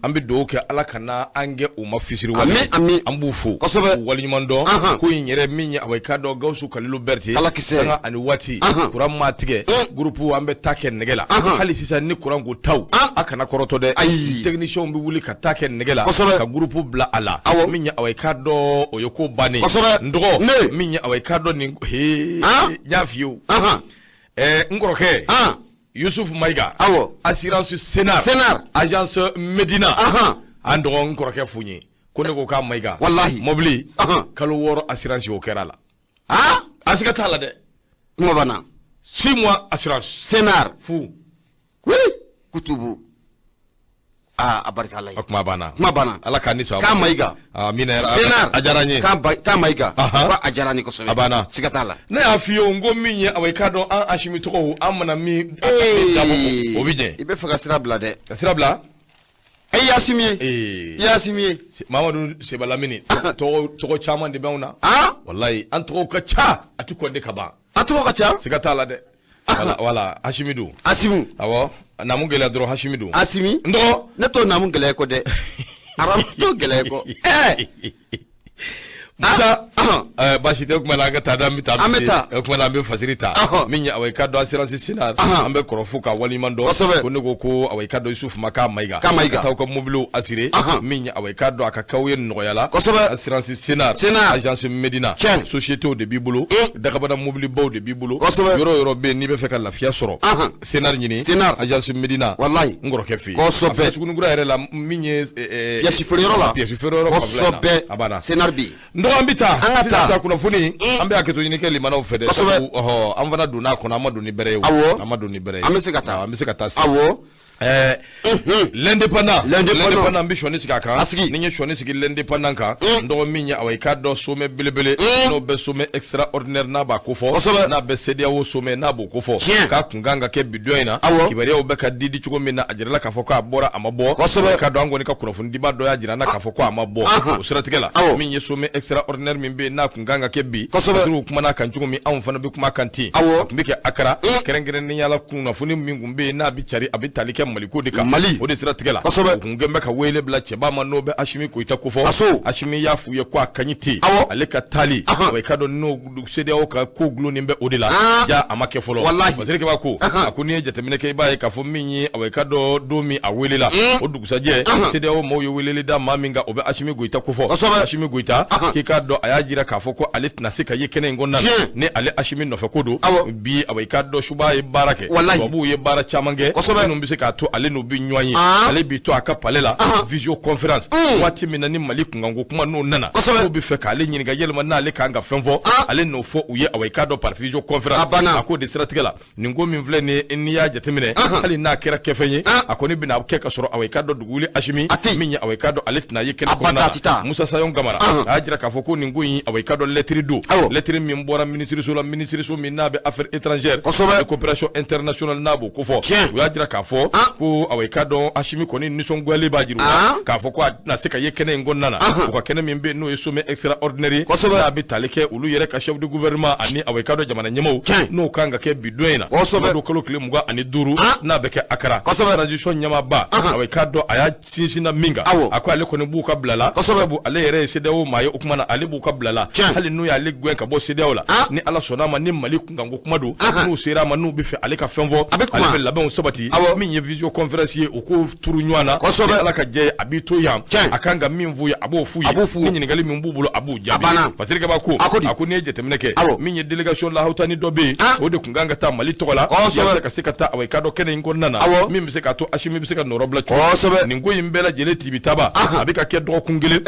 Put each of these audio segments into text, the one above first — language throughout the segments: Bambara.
An bɛ dugawu kɛ Ala kana an kɛ u ma fisiriwale Ami, ami. An b'u fo, Kosɛbɛ. K'u waleɲuman dɔn. Ko in yɛrɛ min ye, awa, i k'a dɔn Gawusu Kalilu Berete Kalakisɛ. Sanga ani waati kuran maa tigɛ, groupe an bɛ taa kɛ nɛgɛ la. Hali sisan ni kuran ko taw, a kana kɔrɔtɔ dɛ. Ayi. Techniciens bɛ wuli ka taa kɛ nɛgɛ la ka groupe bila a la. Min ye, awa, i k'a dɔn o ye ko bannen. N dɔgɔ, Ne. Min ye, awa, i k'a dɔn nin he, n y'a f'i ye o. N kɔrɔkɛ Yusuf Mayiga, assurance Sénar, Sénar. Agence Medina, an dɔgɔ, n kɔrɔkɛ f'u ye ko ne ko k'a Mayiga, Wallahi. Mobili kalo 6 assurance o kɛra a la. A siga t'a la dɛ. Kuma banna. 6 mois assurance. Sénar. Fu. Oui, kutubu. Aa, a barika Ala ye. A kuma banna. Kuma banna. Ala k'an ni sɔn. K'a Mayiga. Amina. Sénar. A diyara n ye. K'a Mayiga. Ko a diyara n ye kosɛbɛ. A banna. Siga t'a la. Ne y'a f'i ye o, n ko min ye, awa, i k'a dɔn an Asimi tɔgɔw, an mana min dabɔ, o bɛ ɲɛ. I bɛ fɛ ka sira bila dɛ. Ka sira bila. E ye Asimi ye. I ye Asimi ye. Mamadu Sebalamini, tɔgɔ tɔgɔ caman de b'anw na. Walayi, an tɔgɔw ka ca, a ti kɔnde ka ban. A tɔgɔ ka ca. Siga t'a la dɛ. Wala wala, Asimi don. Asimu. Awɔ, naamu gɛlɛya dɔrɔn, Asimi don. Asimi. N dɔgɔ. Ne t'o naamu gɛlɛya kɔ dɛ. Arabu t'o gɛlɛya kɔ. Ɛɛ. Musa, baasi tɛ. O kuma na an ka taa, an bɛ taa. An bɛ taa. O kuma na an bɛ fasiri ta. Min ye, awa, i k'a dɔn assurance Sénar, an bɛ kɔrɔ fo ka waleɲuman dɔn. Ko ne ko ko, awa, i k'a dɔn Yusufu ma k'a Mayiga. K'a Mayiga. Ka taa aw ka mobiliw assurer. Min ye, awa, i k'a dɔn a ka k'aw ye nɔgɔya la. Assurance Sénar. Sénar. Agence Medina. Société de b'i bolo. Dakabana mobilibaw de b'i bolo. Yɔrɔ o yɔrɔ bɛ yen n'i bɛ fɛ ka lafiya sɔrɔ. Sénar ɲini. Sénar. Agence Medina. Walayi. N kɔrɔkɛ fɛ yen. A filɛ Sugunikura yɛrɛ la, min ye Pièce feereyɔrɔ la. Pièce feereyɔrɔ fanfɛla in na. A banna. Sénar bɛ yen. N dɔgɔ, an bɛ taa. An ka taa. Sisan sa, kunnafoni, an bɛ hakɛto ɲini kɛ limanaw fɛ dɛ. Sabu, ɔhɔ, an fana donna a kɔnɔ, an ma don ni bɛrɛ ye o. An ma don ni bɛrɛ ye. An bɛ se ka taa. An bɛ se ka taa sisan. L'indépendant. L'indépendant. L'indépendant, n bɛ sɔnni sigi a kan. A sigi. Ni n ye sɔnni sigi l'indépendant kan, n dɔgɔ, min ye, awa, i k'a dɔn sommet belebele, n'o bɛ sommet extraordinaire n'a b'a ko fɔ, n'a bɛ CEDEAO sommet n'a b'o ko fɔ, k'a kun kan ka kɛ bi don in na. Kibaruyaw bɛ ka di di cogo min na, a jirala k'a fɔ k'a bɔra, a ma bɔ. K'a dɔn an kɔni ka kunnafonidiba dɔ y'a jira n na k'a fɔ ko a ma bɔ. O siratigɛ la, min ye sommet extraordinaire min bɛ yen n'a kun kan ka kɛ bi, Kasɔrɔ u kumana a kan cogo min, anw fana bɛ kuma a kan ten. A tun bɛ kɛ Akara, kɛrɛnkɛrɛnnenya la kunnafoni min kun bɛ yen n'a bɛ cari, a bɛ tali kɛ Maliko de kan. Mali. O de siratigɛ la, u kun kɛn bɛ ka wele bila cɛba ma, n'o bɛ Asimi Goyita kofɔ. Asimi y'a f'u ye ko a ka ɲi ten. Ale ka taali, wa i k'a dɔn n'o CEDEAO ka ko gulonnen bɛ o de la. Ja a ma kɛ fɔlɔ. Fasiri Keba ko, a ko n'i ye jateminɛ kɛ, i b'a ye k'a fɔ min ye, awa, i k'a dɔn don min a welela, o dugusajɛ CEDEAO maaw ye weleli da maa min kan, o bɛ Asimi Goyita kofɔ. Asimi Goyita, k'i k'a dɔn a y'a jira k'a fɔ ko ale tɛna se ka ye kɛnɛ in kɔnɔna na ni ale Asimi nɔfɛ ko don. Bi, awa, i k'a dɔn suba ye baara kɛ, tubabuw ye baara caman kɛ minnu bɛ se k'a to ale n'u bɛ ɲɔgɔn ye. Ale b'i to a ka palais la, visio conférence, waati min na ni Mali kunkanko kuma n'o nana, n'u bɛ fɛ k'ale ɲininka yalima n'ale kan ka fɛn fɔ, ale n'o fɔ u ye, awa, i k'a dɔn par visio conférence. A k'o de siratigɛ la, nin ko min filɛ nin ye, n'i y'a jateminɛ, hali n'a kɛra kɛfɛn ye, a kɔni bɛna kɛ ka sɔrɔ, awa, i k'a dɔn dugu wuli Asimi min ye, awa, i k'a dɔn ale tɛna ye kɛnɛ kɔnɔna na. Musa Sayon Kamara a y'a jira k'a fɔ ko nin ko in, awa, i k'a dɔn lɛtiri don, lɛtiri min bɔra minisiriso la, minisiriso min n'a bɛ affaires étrangères et coopération internationale n'a b'o kofɔ. U y'a jira k'a fɔ ko, awa, i k'a dɔn Asimi kɔni nisɔngoyalen b'a jira u la k'a fɔ ko a tɛna se ka ye kɛnɛ in kɔnɔna na, u ka kɛnɛ min bɛ yen n'o ye sommet extraordinaire ye, n'a bɛ tali kɛ olu yɛrɛ ka chef de gouvernement ani, awa, i k'a dɔn jamana ɲɛmaaw, n'o kan ka kɛ bi don in na, n'o kalo tile 25, n'a bɛ kɛ Akara. Transition ɲɛmaaba, awa, i k'a dɔn a y'a sinsinna min kan, a ko ale kɔni b'u ka bila la, sabu ale yɛrɛ ye CEDEAO maa ye. O kuma na, ale b'u ka bila la, hali n'u y'ale gɛn ka bɔ CEDEAO la, ni Ala sɔnna a ma, ni Mali kunkanko kuma don, n'u sera a ma, n'u bɛ fɛ ale ka fɛn fɔ, ale bɛ labɛnw sabati. Min ye visio conférence ye, u k'o turu ɲɔgɔn na. Ni Ala ka jɛ ye, a b'i to yan, a kan ka min f'u ye, a b'o f'u ye, ni ɲininkali min b'u bolo, a b'u jaabi. Fasiri Kaba ko, a ko n'i ye jateminɛ kɛ, min ye délégation lahawutani dɔ bɛ yen, o de kun kan ka taa Mali tɔgɔ la yaasa ka se ka taa, awa, i k'a dɔn kɛnɛ in kɔnɔna na, min bɛ se k'a to Asimi bɛ se ka nɔrɔ bila cogo. Nin ko in bɛɛ lajɛlen tibitaba, a bɛ ka kɛ dɔgɔkun kelen,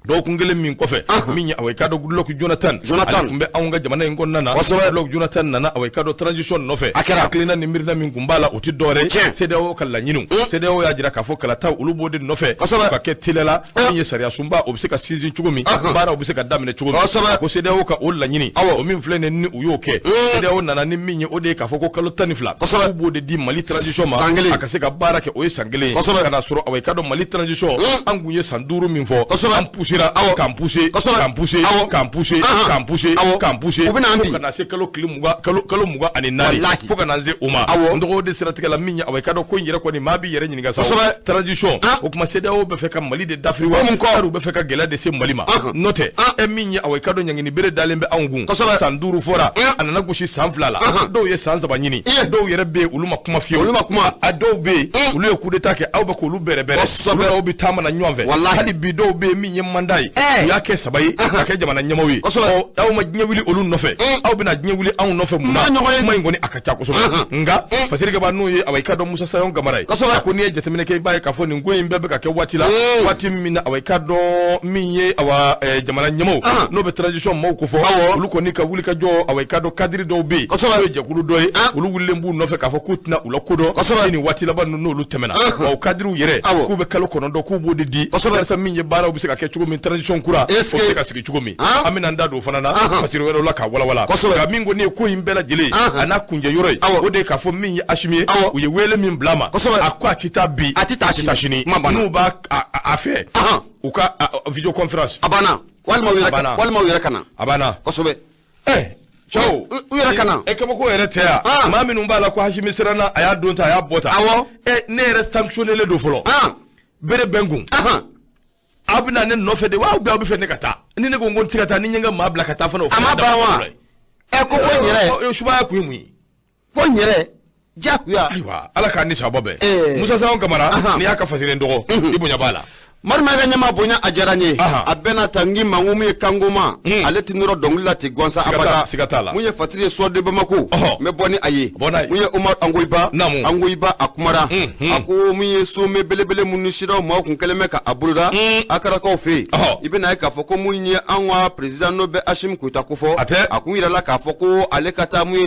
dɔgɔkun kelen min kɔfɛ, min ye, awa, i k'a dɔn Goodluck Jonathan, ale tun bɛ anw ka jamana in kɔnɔna na. Goodluck Jonathan nana, awa, i k'a dɔn transition nɔfɛ. Hakilina ni miirina min tun b'a la, o tɛ dɔwɛrɛ ye CEDEAO ka laɲiniw. CEDEAO y'a jira k'a fɔ kalataw, olu b'o de nɔfɛ ka kɛ teliya la, min ye sariya sunba, o bɛ se ka sinsin cogo min, baaraw bɛ se ka daminɛ cogo min. A ko CEDEAO ka o laɲini, o min filɛ nin ni u y'o kɛ, CEDEAO nana ni min ye, o de ye k'a fɔ ko kalo 12, k'u b'o de di Mali transition ma a ka se ka baara kɛ. O ye san kelen ye ka na sɔrɔ, awa, i k'a dɔn Mali transition, an kun ye san 5 min fɔ, an poussé. poussera, k'an pousser, k'an pousser, k'an pousser, k'an pousser, k'an pousser, u bɛna an bin fo ka na se kalo tile 20, kalo 24, fo ka na se o ma. N dɔgɔ de siratigɛ la min ye, awa i ka dɔn ko in yɛrɛ kɔni maa b'i yɛrɛ ɲininka sa. Transition o kuma CEDEAO bɛ fɛ ka Mali de dafiri wa, u bɛ fɛ ka gɛlɛya de se Mali ma. N'o tɛ e min ye, awa i ka dɔn ɲangini bere dalen bɛ anw kun. San 5 fɔra, a nana gosi san 2 la. Dɔw ye san 3 ɲini, dɔw yɛrɛ bɛ yen olu ma kuma fiyewu. Olu ma kuma. A dɔw bɛ yen olu ye coup d'état kɛ, aw bɛ k'olu bɛrɛbɛrɛ. Olu n'aw bɛ taama na ɲɔgɔn fɛ. Hali bi dɔw bɛ yen min ye mandat ye, u y'a kɛ 3 ye ka kɛ jamana ɲɛmaaw ye. Aw ma diɲɛ wuli olu nɔfɛ, aw bɛna diɲɛ wuli anw nɔfɛ mun na? Kuma in kɔni a ka ca kosɛbɛ. Nka Fasirikɛba n'o ye, awa i ka dɔn Musa Sayɔn Kamara ye, a ko n'i ye jateminɛ kɛ, i b'a ye k'a fɔ nin ko in bɛɛ bɛ ka kɛ waati la, waati min na awa i ka dɔn min ye, awa jamana ɲɛmaaw n'o bɛ transition maaw ko fɔ, olu kɔni ka wuli ka jɔ, awa i ka dɔn cadre dɔw bɛ yen, n'o ye jɛkulu dɔ ye, olu wulilen b'u nɔfɛ k'a fɔ k'u tɛna u la kodɔn ni nin waati laban ninnu n'olu tɛmɛna. Wa o cadrew yɛrɛ k'u bɛ kalo 9 k'u b'o de di walasa min ye baaraw bɛ se ka kɛ cogo min, transition kura o bɛ se ka sigi cogo min. An bɛna an da don o fana na fasiri wɛrɛw la k'a walawala. Nka min kɔni ye ko in bɛɛ lajɛlen a n'a kunjɛ yɔrɔ ye, o de ye k'a fɔ min ye Asimi ye, u ye wele min bila a ma, a ko a tɛ taa bi, a tɛ taa sini, n'u b'a a fɛ u ka vidéoconférence. A banna. Walima u yɛrɛ ka na. A banna. Kosɛbɛ. Cɛw, u yɛrɛ ka na. Kabako yɛrɛ tɛ yan. Maa minnu b'a la ko Asimi siranna, a y'a don ta, a y'a bɔ ta. Awɔ. Ne yɛrɛ sanctionné don fɔlɔ. Bere bɛ n kun. Aw bɛna ne nɔfɛ de wa, aw bɛ fɛ ne ka taa? Ni ne ko n ko n tɛ ka taa, ni n ye n ka maa bila ka taa fana, o fana. A ma ban wa? Ko fo n yɛrɛ. Sumaya kun ye mun ye? Fo n yɛrɛ. Diyagoya. Ayiwa, Ala k'an ni sababa bɛn. Musa Sayɔn Kamara, n'i y'a ka fasiren dɔgɔ, i bonya b'a la. Marima ka ɲɛma bonya a diyara n ye. A bɛna ta n k'i ma, n ko mun ye kankoma, ale tɛ nɔrɔ dɔnkili la ten gansan abada. Siga t'a la. Mun ye Fatiri ye Soir de Bamako, n bɛ bɔ ni a ye. Mun ye Umar Angoyiba, Angoyiba a kumara. A ko mun ye sommet belebele minnu CEDEAO maaw kun kɛlen bɛ ka a boloda Akarakaw fɛ yen. I bɛna ye k'a fɔ ko mun ye an ka président n'o bɛ Asimi Goyita kofɔ, a kun yirala k'a fɔ ko ale ka taa mun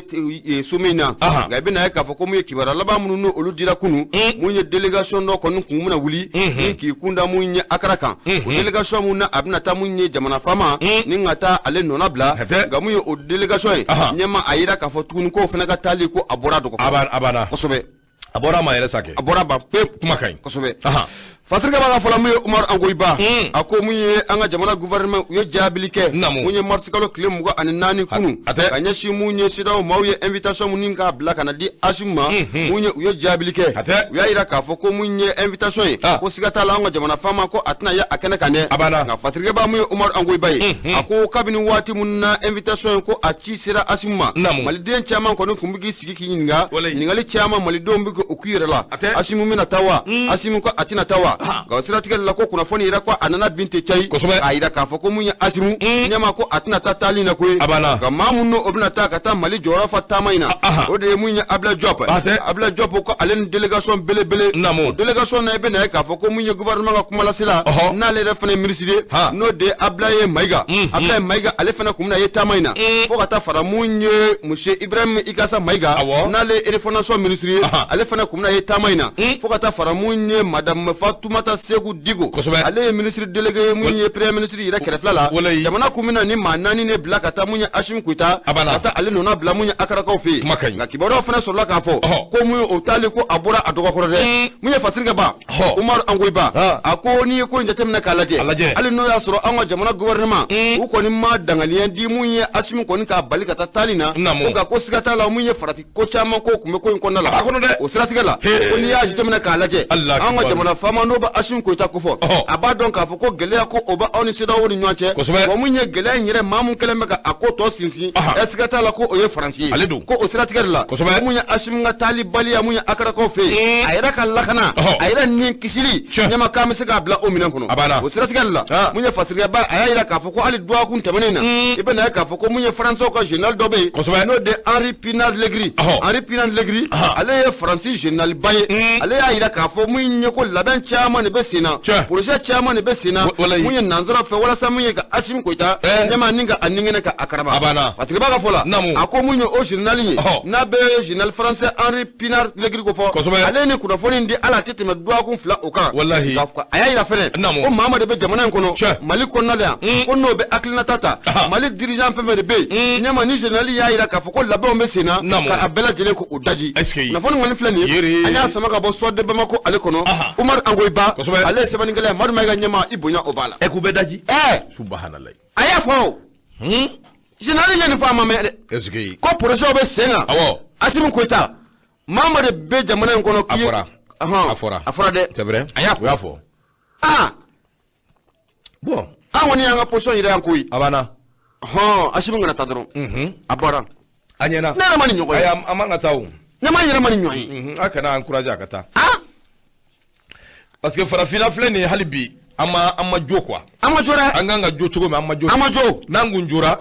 ye sommet in na. Nka i bɛna ye k'a fɔ ko mun ye kibaruya laban minnu n'olu dira kunun, mun ye délégation dɔ kɔni kun bɛna wuli ni k'i kunda mun ye Akara kan. O délégation mun na a bɛna taa mun ye jamana faama ni ka taa ale nɔna bila. Nka mun ye o délégation ye, ɲɛma a yira k'a fɔ tuguni k'o fana ka taali ko a bɔra dɔgɔ. A banna. Kosɛbɛ. A bɔra a ma yɛrɛ sa kɛ. A bɔra ban pewu. Kuma ka ɲi. Kosɛbɛ. Fatirikɛ b'a ka fɔla mun ye Umar Angoyiba, a ko mun ye an ka jamana gouvernement u ye jaabili kɛ mun ye mars kalo tile 24 kunun ka ɲɛsin mun ye CEDEAO maaw ye invitation mun k'a bila ka na di Asimi ma, mun ye u ye jaabili kɛ. U y'a yira k'a fɔ ko mun ye invitation ye, ko siga t'a la an ka jamana faama ko a tɛna ye a kɛnɛ kan dɛ. Nka Fatirikɛ b'a mun ye Umar Angoyiba ye, a ko kabini waati mun na invitation ye ko a ci sera Asimi ma, maliden caman kɔni kun bɛ k'i sigi k'i ɲininka, ɲininkali caman malidenw bɛ k'o k'u yɛrɛ la, Asimi bɛna taa wa, Asimi ko a tɛna taa wa. Nka o siratigɛ la ko kunnafoni yira ko a nana bin tɛ cayi, k'a yira k'a fɔ ko mun ye Asimu ɲɛma ko a tɛna taa taali in na koyi. Nka maa mun n'o bɛna taa ka taa Mali jɔyɔrɔ fa taama in na, o de ye mun ye Abdoulaye Diop. Abdoulaye Diop ko ale ni délégation belebele, o délégation na i bɛna ye k'a fɔ ko mun ye gouvernement ka kumalasela n'ale yɛrɛ fana ye ministre ye, n'o de ye Abdoulaye Mayiga. Abdoulaye Mayiga ale fana kun bɛna ye taama in na, fo ka taa fara mun ye monsieur Ibrahim Ikasa Mayiga, n'ale ye refondation ministre ye, ale fana kun bɛna ye taama in na, fo ka taa fara mun ye madame Fatoumata Segu Digo, ale ye ministre délégué mun ye premier ministre yɛrɛ kɛrɛfɛla la. Jamana kun bɛna ni maa 4 ne bila ka taa mun ye Asimi Goyita, ka taa ale nɔna bila mun ye Akarakaw fɛ yen. Nka kibaruyaw fana sɔrɔla k'a fɔ ko mun ye o taali ko a bɔra a dɔgɔkɔrɔ dɛ. Mun ye Fatirikɛ Ba, Umar Angoyiba, a ko n'i ye ko in jateminɛ k'a lajɛ, hali n'o y'a sɔrɔ an ka jamana gouvernement u kɔni ma danganiya di mun ye Asimi kɔni k'a bali ka taa taali na, ko nka ko siga t'a la mun ye farati ko caman ko kun bɛ ko in kɔnɔna la. O siratigɛ la ko n'i y'a jateminɛ k'a lajɛ, an ka jamana faama n'o bɛ Asimi Goyita kofɔ, a b'a dɔn k'a fɔ ko gɛlɛya ko o bɛ aw ni CEDEAO ni ɲɔgɔn cɛ. Wa mun ye gɛlɛya in yɛrɛ maa mun kɛlen bɛ ka a ko tɔ sinsin, siga t'a la ko o ye Faransi ye. Ko o siratigɛ de la, ko mun ye Asimi ka taali baliya mun ye Akarakaw fɛ yen, a yɛrɛ ka lakana, a yɛrɛ ni kisili ɲɛma k'an bɛ se k'a bila o minɛn kɔnɔ. O siratigɛ de la, mun ye Fatirikɛba, a y'a yira k'a fɔ ko hali dɔgɔkun tɛmɛnen na, i bɛna ye k'a fɔ ko mun ye Faransɛw ka général dɔ bɛ yen, n'o de Henri Pinard Legris. Henri Pinard Legris, ale ye Faransi général ba ye. Ale y'a yira k'a fɔ mun ye ko labɛn caman de bɛ sen na, projet caman de bɛ sen na mun ye nansara fɛ walasa mun ye ka Asimi Goyita ɲɛma ni ka a ningɛnɛ ka a karaba. Fatirikɛba ka fɔ la, a ko mun ye o général ye, n'a bɛ général français Henri Pinard Legris ko fɔ, ale ni kunnafoni di ala tɛ tɛmɛ dɔgɔkun 2 o kan. A y'a yira fɛnɛ ko maa ma de bɛ jamana in kɔnɔ, Mali kɔnɔna la yan, ko n'o bɛ hakilinata ta, Mali dirigeant fɛn fɛn de bɛ yen, ɲɛma ni général y'a yira k'a fɔ ko labɛnw bɛ sen na ka a bɛɛ lajɛlen ko o daji. Kunnafoni kɔni filɛ nin ye, an y'a sama ka bɔ Soir de Bamako ale kɔnɔ. Umar Angoyiba. Angoyiba, ale ye sɛbɛnnikɛla ye. Madu Mayiga ɲɛma, i bonya o b'a la. Ɛ, k'u bɛ daji. Ɛɛ. Subahanallahi. A y'a fɔ o. Général ye nin fɔ, a ma mɛn dɛ. Est ce que ko projet bɛ sen kan. Asimi Goyita, maa ma de bɛ jamana in kɔnɔ. A fɔra. A fɔra. A fɔra dɛ. C'est vrai. A y'a fɔ. U y'a fɔ. Aa. Bon. An kɔni y'an ka position yɛrɛ yan koyi. A banna. Hɔn, Asimi kana taa dɔrɔn. A bɔra. A ɲɛna. Ne yɛrɛ ma nin ɲɔgɔn ye. Ayi, an man ka taa o. Ne ma yɛrɛ ma nin ɲɔgɔn ye. A kana encourager a ka taa. Parce que farafinna filɛ nin ye, hali bi an ma jo quoi. An ma jo dɛ. An kan ka jo cogo min, an ma jo. An ma jo. N'an kun jora.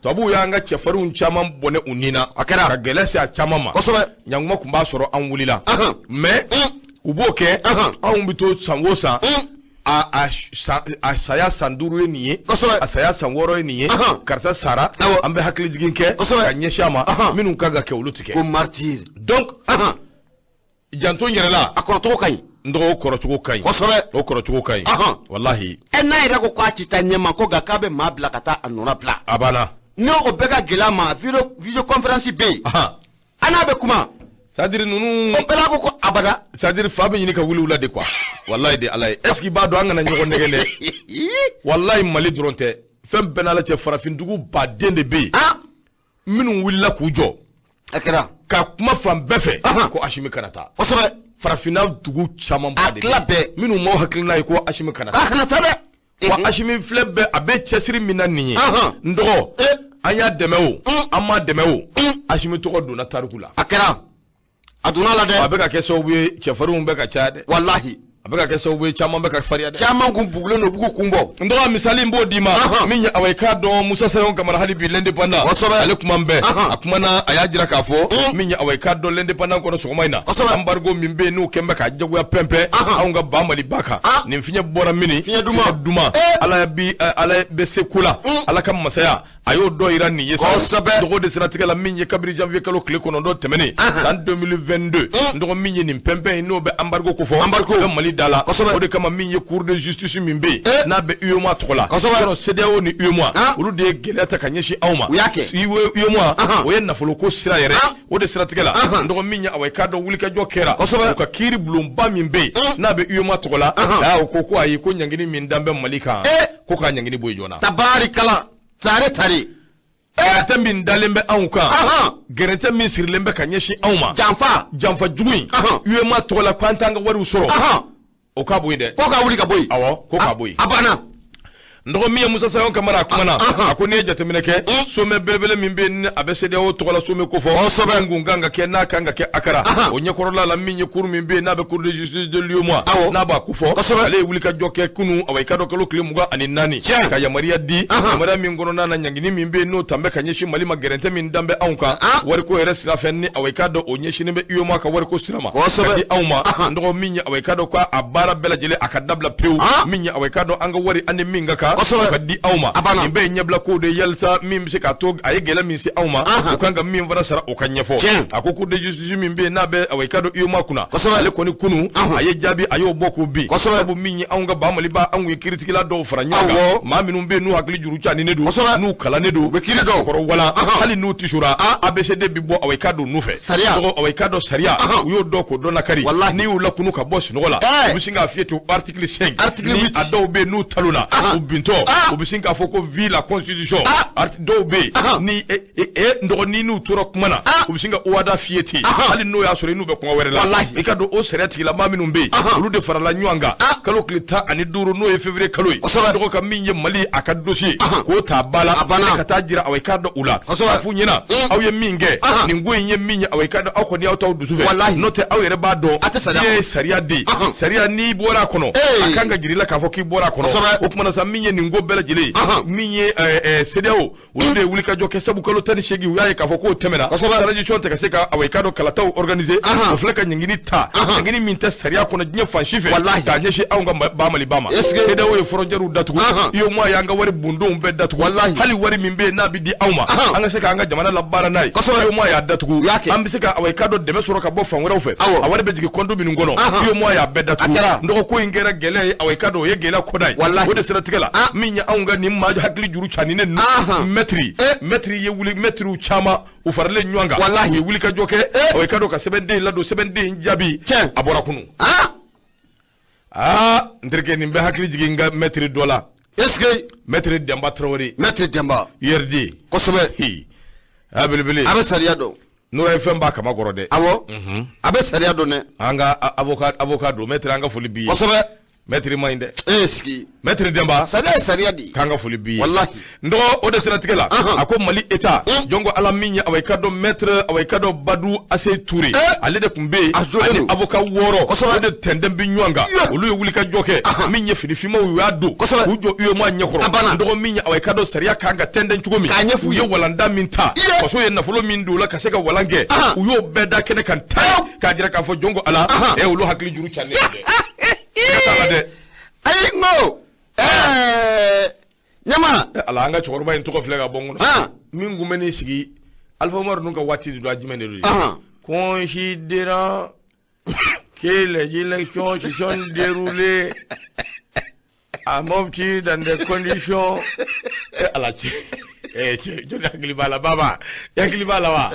Tubabuw y'an ka cɛfarinw caman bɔnɛ u nin na. A kɛra. Ka gɛlɛya se a caman ma. Kosɛbɛ. Ɲankuma kun b'a sɔrɔ an wulila. Mais u b'o kɛ. Anw bɛ to san o san. A saya san 5 ye nin ye. Kosɛbɛ. A saya san 6 ye nin ye. Karisa sara. An bɛ hakili jigin kɛ. Kosɛbɛ. Ka ɲɛsin a ma. Minnu kan ka kɛ, olu ti kɛ. Ko martyr. Donc. Janto n yɛrɛ la. A kɔrɔcogo ka ɲi. N dɔgɔ, o kɔrɔcogo ka ɲi. Kosɛbɛ. O kɔrɔcogo ka ɲi. Walahi. Ɛ, n'a yɛrɛ ko k'a ti taa ɲɛma ko nka k'a bɛ maa bila ka taa a nɔ bila. A banna. N'o o bɛɛ ka gɛlɛn a ma, visio conférence bɛ yen. An n'a bɛ kuma. C'est à dire ninnu. O bɛɛ la ko abada. C'est à dire fa bɛ ɲini ka wuli u la de quoi. Walahi de Ala ye. Est ce que i b'a dɔn, an kana ɲɔgɔn nɛgɛn dɛ. Walahi, Mali dɔrɔn tɛ. Fɛn bɛɛ n'Ala cɛ, farafindugu baden de bɛ yen. Minnu wulila k'u jɔ. A kɛra. Ka kuma fan bɛɛ fɛ. Ko Asimi kana taa. Kosɛbɛ. Farafinna dugu caman ba de bɛ yen. A tila bɛɛ. Minnu m'aw hakilina ye ko Asimi kana taa. A kana taa dɛ. Wa Asimi filɛ bɛ, a bɛ cɛsiri min na nin ye. N dɔgɔ, an y'a dɛmɛ o, an m'a dɛmɛ o, Asimi tɔgɔ donna tariku la. A kɛra. A donna la dɛ. A bɛ ka kɛ sababu ye, cɛfarinw bɛ ka caya dɛ. Walahi. A bɛ ka kɛ sababu ye, caman bɛ ka farinya dɛ. Caman kun bugulen don, bugu kun bɔ. N dɔgɔ, misali n b'o d'i ma. Min ye, awa, i k'a dɔn, Musa Sayon Kamara, hali bi l'Indépendant. Kosɛbɛ. Ale kuma bɛɛ. A kumana, a y'a jira k'a fɔ. Min ye, awa, i k'a dɔn, l'Indépendant kɔnɔ sɔgɔma in na. Kosɛbɛ. Embargo min bɛ yen, n'o kɛn bɛ ka jagoya pɛnpɛn. Anw ka ba Maliba kan. Nin fiɲɛ bɔra mini. Fiɲɛ duman. Duman. Ala bi, Ala bɛ se ko la. Ala ka masaya. A y'o dɔ yira nin ye. Kosɛbɛ. Dɔgɔ de siratigɛ la, min ye kabiri janvier kalo tile 9 tɛmɛnen san 2022, n dɔgɔ, min ye nin pɛnpɛn ye, n'o bɛ embargo ko fɔ. Embargo. Bɛ Mali da la. Kosɛbɛ. O de kama, min ye cour de justice min bɛ yen, n'a bɛ UEMOA tɔgɔ la. Kosɛbɛ. Yɔrɔ CEDEAO ni UEMOA, olu de ye gɛlɛya ta ka ɲɛsin anw ma. U y'a kɛ. UEMOA, o ye nafoloko sira yɛrɛ. O de siratigɛ la, n dɔgɔ, min ye, awa, i k'a dɔn, wulikajɔ kɛra. Kosɛbɛ. U ka kiiri bulonba min bɛ yen, n'a bɛ UEMOA tɔgɔ la, o ko ko ayi, ko ɲangini min dan bɛ Mali kan, ko k'a ɲangini bɔ yen joona. Tabarikala. Tare tare. Gɛrɛntɛ min dalen bɛ anw kan, gɛrɛntɛ min sirilen bɛ ka ɲɛsin anw ma, janfa, janfa jugu in, UEMOA tɔgɔ la, k'an t'an ka wariw sɔrɔ, o ka bɔ yen dɛ. Ko ka wuli ka bɔ yen. Awɔ, ko ka bɔ yen. A banna. N dɔgɔ, min ye Musa Sayon Kamara, a kumana, a ko n'i ye jateminɛ kɛ, sommet belebele min bɛ yen, ni a bɛ CEDEAO tɔgɔ la sommet ko fɔ, min kun kan ka kɛ, n'a kan ka kɛ Akara, o ɲɛkɔrɔla la, min ye cour min bɛ yen, n'a bɛ cour de justice de l'UEMOA, n'a b'a ko fɔ, ale ye wulikajɔ kɛ kunun, awa, i ka dɔn, kalo tile 24, ka yamaruya di, yamaruya min kɔnɔna na, ɲangini min bɛ yen, n'o tan bɛ ka ɲɛsin Mali ma, gɛrɛntɛ min dan bɛ anw kan wariko yɛrɛ sira fɛ, ni, awa, i k'a dɔn, o ɲɛsinnen bɛ UEMOA ka wariko sira ma, ka di anw ma. N dɔgɔ, min ye, awa, i k'a dɔn k'a baara bɛɛ lajɛlen, a ka dabila pewu. Min ye, awa, i k'a dɔn, an ka wari, an ni min ka kan, ka di anw ma. Nin bɛɛ ye ɲɛbila kow de ye, yalisa min bɛ se k'a to a ye gɛlɛya min se anw ma, u kan ka min fana sara, o ka ɲɛfɔ. A ko cour de justice min bɛ yen, n'a bɛ, awa, i k'a dɔn, UEMOA kunna, ale kɔni kunun a ye jaabi, a y'o bɔ k'o bin. Sabu min ye anw ka ba Maliba, anw ye kiiritigɛla dɔw fara ɲɔgɔn kan, maa minnu bɛ yen, n'u hakili juru caaninen don, n'u kalannen don, u bɛ kiiri dɔn kɔrɔ wala, hali n'u tisora, ABCD bɛ bɔ, awa, i k'a dɔn, n'u fɛ sariya, awa, i k'a dɔn, sariya, u y'o dɔn k'o dɔn lakari. N'i y'u lakunu ka bɔ sunɔgɔ la, u bɛ sin k'a f'i ye ten, article 5. Article 8. A dɔw bɛ yen, n'u talonna, u bintɔ, u bɛ sin k'a fɔ ko vive la constitution. Dɔw bɛ yen, ni e n dɔgɔ, ni n'u tora kuma na, u bɛ sin ka OHADA f'i ye ten, hali n'o y'a sɔrɔ i n'u bɛ kuma wɛrɛ la. I ka dɔn, o sariya tigilamaa minnu bɛ yen, olu de farala ɲɔgɔn kan kalo tile 15, n'o ye février kalo ye, dɔgɔ, ka min ye Mali a ka dossier, k'o ta ba la ka taa jira, awa, i k'a dɔn, u la k'a f'u ɲɛna, aw ye min kɛ nin ko in ye min ye, awa, i k'a dɔn, aw kɔni y'aw t'aw dusu fɛ, n'o tɛ aw yɛrɛ b'a dɔn, n'i ye sariya den, sariya n'i bɔra a kɔnɔ, a kan ka jira i la k'a fɔ k'i bɔra a kɔnɔ. O kumana sa, min ye nin ko bɛɛ lajɛlen ye, min ye CEDEAO, olu de ye wulikajɔ kɛ, sabu kalo 18, u y'a ye k'a fɔ k'o tɛmɛna, transition tɛ ka se ka, awa, i k'a dɔn, kalataw organiser. O filɛ ka ɲangini ta, ɲangini min tɛ sariya kɔnɔ diɲɛ fan si fɛ, k'a ɲɛsin anw ka ba Maliba ma. CEDEAO ye frontières datugu, UEMOA y'an ka wari bondonw bɛɛ datugu, hali wari min bɛ yen, n'a bɛ di anw ma, an ka se k'an ka jamana labaara n'a ye, UEMOA y'a datugu. An bɛ se ka, awa, i k'a dɔn, dɛmɛ sɔrɔ ka bɔ fan wɛrɛw fɛ, a wari bɛ jigin compte minnu kɔnɔ, UEMOA y'a bɛɛ datugu. N dɔgɔ, ko in kɛra gɛlɛya ye, awa, i k'a dɔn, o ye gɛlɛya kɔda ye. O de siratigɛ la, min ye anw ka nin maa hakili juru caninen ninnu, maître ye wuli, maître caman u faralen ɲɔgɔn kan, u ye wulikajɔ kɛ, awa, i k'a dɔn, ka sɛbɛnden ladon, sɛbɛnden jaabi a bɔra kunun. Aa, n terikɛ, nin bɛ hakili jigin n ka maître dɔ la. Est ce que Maître Demba Traoré. Maître Demba. URD. Kosɛbɛ. A belebele. A bɛ sariya dɔn. N'o ye fɛn b'a kama kɔrɔ dɛ. Awɔ, a bɛ sariya dɔn dɛ. An ka avocat don. Maître, an ka foli b'i ye. Kosɛbɛ. Maître ma ɲi dɛ. E sigi. Maître Demba. Sariya ye sariya de ye. K'an ka foli b'i ye. Walahi. N dɔgɔ, o de siratigɛ la, a ko Mali État, jɔn ko Ala, min ye awa i ka dɔn maître, awa i ka dɔn Badu Ase Ture, ale de tun bɛ yen A jɔlen ani don. avocat 6, o de tɛntɛn bi ɲɔgɔn kan. Olu ye wulikajɔ kɛ min ye finifinmaw, u y'a don k'u jɔ UEMOA ɲɛkɔrɔ. A banna. N dɔgɔ, min ye awa i ka dɔn sariya kan ka tɛntɛn cogo min, K'a ɲɛf'u u ye ye. walanda min ta, faso ye nafolo min don o la ka se ka walan kɛ, u y'o bɛɛ da kɛnɛ kan tan k'a jira k'a fɔ jɔn ko Ala, olu hakili juru cannen don dɛ. Siga t'a la dɛ. Ayi, n ko ɲama. Ala, an ka cɛkɔrɔba in tɔgɔ filɛ ka bɔ n kɔnɔ, min kun bɛ n'i sigi Alpha Umaru ninnu ka waati de don, a jumɛn de don? Considérant que les élections se sont déroulées à Mopti dans des conditions, Ala, cɛ, cɛ, jɔnni hakili b'a la? Baba, i hakili b'a la wa?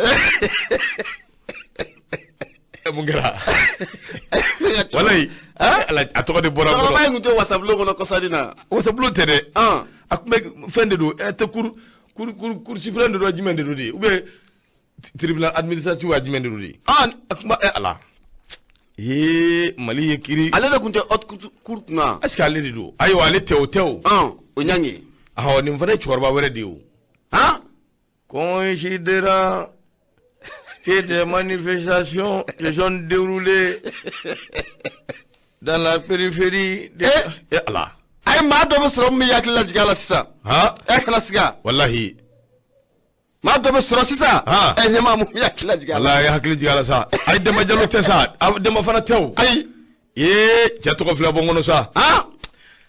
Mun kɛra? Walayi, Ala, a tɔgɔ de bɔra n kɔnɔ. Cɛkɔrɔba in tun tɛ wasabulon kɔnɔ kɔsadi na. Wasabulon tɛ dɛ. A tun bɛ fɛn de don, tɛ cour suprême de don, jumɛn de don de, ou bien tribunal administratif wa, jumɛn de don de? A tun b'a, Ala, ee, Mali ye kiiri. Ale de tun tɛ haute cour kunna. Est ce que ale de don? Ayiwa, ale tɛ, o tɛ o. O ɲangi. Awɔ, nin fana ye cɛkɔrɔba wɛrɛ de ye o. Considérant que des manifestations se sont déroulées dans la périphérie de, Ala. A ye maa dɔ bɛ sɔrɔ min bɛ hakili lajigin a la sisan. Ɛ, kana siga. Walahi. Maa dɔ bɛ sɔrɔ sisan. Ɛ, ɲɛmaa, mun bɛ hakili lajigin a la? Walahi, hakili jigin a la sa. Ayi, Demba Jalo tɛ sa, Demba fana tɛ o. Ayi. Ee, cɛ tɔgɔ filɛ bɔ n kɔnɔ sa.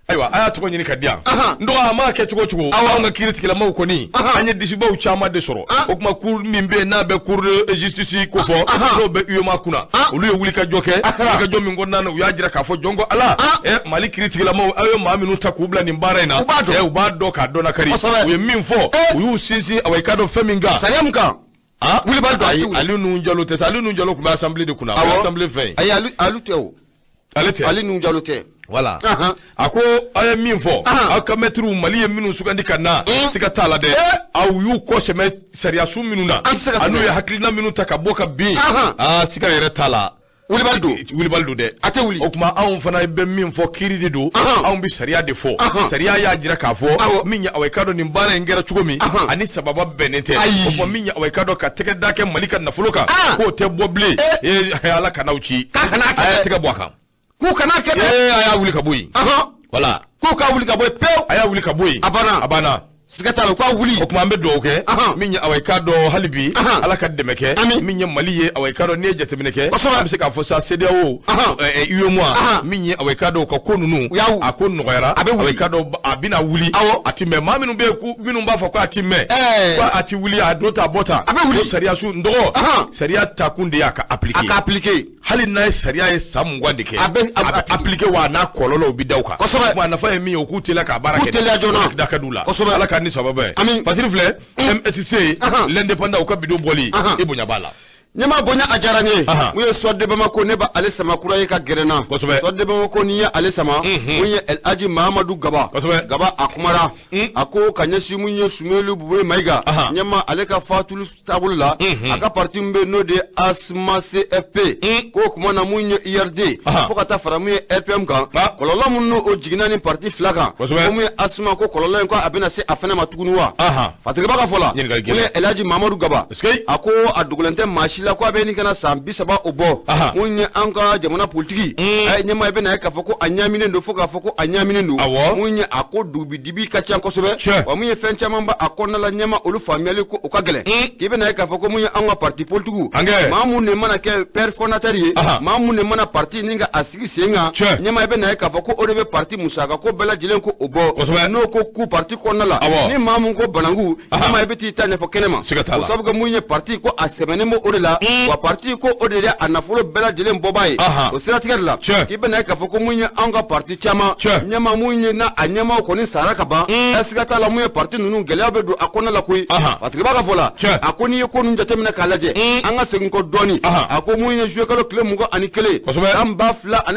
Ayiwa, a y'a tɔgɔ ɲini ka di yan. N dɔgɔ, a mana kɛ cogo o cogo, anw ka kiiri tigilamaw kɔni, an ye disibaw caman de sɔrɔ. O tuma, cour min bɛ yen n'a bɛ cour de justice ko fɔ, n'o bɛ UEMOA kunna, olu ye wulikajɔ kɛ, wulikajɔ min kɔnɔna na, u y'a jira k'a fɔ jɔn ko Ala, Mali kiiri tigilamaw, aw ye maa minnu ta k'u bila nin baara in na, U b'a dɔn. U b'a dɔn k'a dɔn nakari. U ye min fɔ, u y'u sinsin, awa i ka dɔn fɛn min kan. Sariya mun kan? Wulibali don, a tɛ wuli. Ali Nuhu Jalo tɛ sa, Ali Nuhu Jalo tun bɛ assemblée de kunna, a bɛ assemblée fɛn ye. Ayi, alu tɛ o. Ale tɛ. Ali Nuhu Jalo tɛ. Voilà. A ko aw ye min fɔ, aw ka mɛtiriw, Mali ye minnu sugandi ka na, siga t'a la dɛ, aw y'u kɔ sɛmɛ sariyasun minnu na, An tɛ se ka an'u tɛmɛ. ye hakilina minnu ta ka bɔ ka bin, aa, siga yɛrɛ t'a la. Wulibali don. Wulibali don dɛ. A tɛ wuli. O tuma, anw fana bɛ min fɔ, kiiri de don. Anw bɛ sariya de fɔ. Sariya y'a jira k'a fɔ min ye, awa i ka dɔn nin baara in kɛra cogo min, ani sababa bɛnnen tɛ. Ayi. O tuma, min ye, awa i ka dɔn ka tɛgɛ da kɛ Mali ka nafolo kan, k'o tɛ bɔ bilen. Ee, Ala kan'aw ci. K'a kana kɛ A y'a dɛ. tɛgɛ bɔ a kan. K'u kana kɛ dɛ. Ee, a y'a wuli ka bɔ yen. Voilà. K'u k'a wuli ka bɔ yen pewu. A y'a wuli ka bɔ yen. A banna. A banna. Siga t'a la, u k'a wuli. O tuma, an bɛ dugawu kɛ min ye, awa i k'a dɔn hali bi, Ala ka dɛmɛ kɛ min ye Mali ye. Awa i k'a dɔn n'i ye jateminɛ kɛ, an bɛ se k'a fɔ sa, CEDEAO, UEMOA, min ye, awa i k'a dɔn u ka ko ninnu, a ko nɔgɔyara. A bɛ Awa wuli. i k'a dɔn a bɛna wuli. A ti mɛn. Maa minnu bɛ yen, ko minnu b'a fɔ ko a ti mɛn, ko a ti wuli, a don ta a bɔ ta, A bɛ wuli. ko sariya su, n dɔgɔ, sariya takun de y'a ka appliquer. A ka appliquer. Hali n'a ye sariya ye san 20 de kɛ, A bɛ a bɛ appliquer, wa a n'a kɔlɔlɔw bɛ da u kan. Kosɛbɛ. Wa a nafa ye min ye, u k'u teliya k'a baara K'u kɛ. teliya joona. O da ka d'u la. Kosɛbɛ. Ala k'an ni sababa ye. Amin. Fasiri filɛ, MSC, l'indépendant, u ka bidon bɔli, i bonya b'a la. Ɲɛma bonya, a diyara n ye. Mun ye Soir de Bamako, ne b'ale sama kura ye ka gɛrɛ n na. Soir de Bamako, n'i ye ale sama, mun ye El Hadji Mahamadu Gaba. Gaba, a kumara, a ko ka ɲɛsin mun ye Sumelu Bube Mayiga, ɲɛma, ale ka fatuli taabolo la, a ka parti min bɛ yen, n'o de ye ASMA CFP, ko o tuma na mun ye IRD, fo ka taa fara mun ye RPM kan, kɔlɔlɔ mun n'o o jiginna ni parti fila kan, ko mun ye ASMA, ko kɔlɔlɔ in, ko a bɛna se a fɛnɛ ma tuguni wa? Fatiriba ka fɔ la, Ɲininkali mun ye gɛlɛn. El Hadji Mahamadu Gaba, a ko a dogolen tɛ maa si la ko a bɛ nin kana san 30 o bɔ, mun ye an ka jamana politiki, ɲɛmaa, i bɛna ye k'a fɔ ko a ɲaaminen don, fo k'a fɔ ko a ɲaaminen don. Mun ye a ko dugubidibi ka ca kosɛbɛ, wa mun ye fɛn caman ba a kɔnɔna la, ɲɛma, olu faamuyali ko o ka gɛlɛn, k'i bɛna ye k'a fɔ ko mun ye an ka parti politikiw, maa mun de mana kɛ père fondateur ye, maa mun de mana parti ni ka a sigi sen kan, ɲɛma, i bɛna ye k'a fɔ ko o de bɛ parti musaka ko bɛɛ lajɛlen ko o bɔ, n'o ko ku parti kɔnɔna la, ni maa mun ko bananku, ɲɛma, i bɛ t'i ta ɲɛfɔ kɛnɛ ma, o sabu kɛ mun ye parti ko a sɛbɛnnen b'o de la. la wa parti ko o de ye a nafolo bɛɛ lajɛlen bɔbaa ye. O siratigɛ de la, k'i bɛna ye k'a fɔ ko mun ye anw ka parti caman ɲɛmaa mun ye n'a a ɲɛmaaw kɔni sara ka ban, siga t'a la mun ye parti ninnu gɛlɛya bɛ don a kɔnɔna la koyi. Fatiriba ka fɔ la, a ko n'i ye ko ninnu jateminɛ k'a lajɛ, an ka segin kɔ dɔɔni. A ko mun ye juillet kalo tile 21,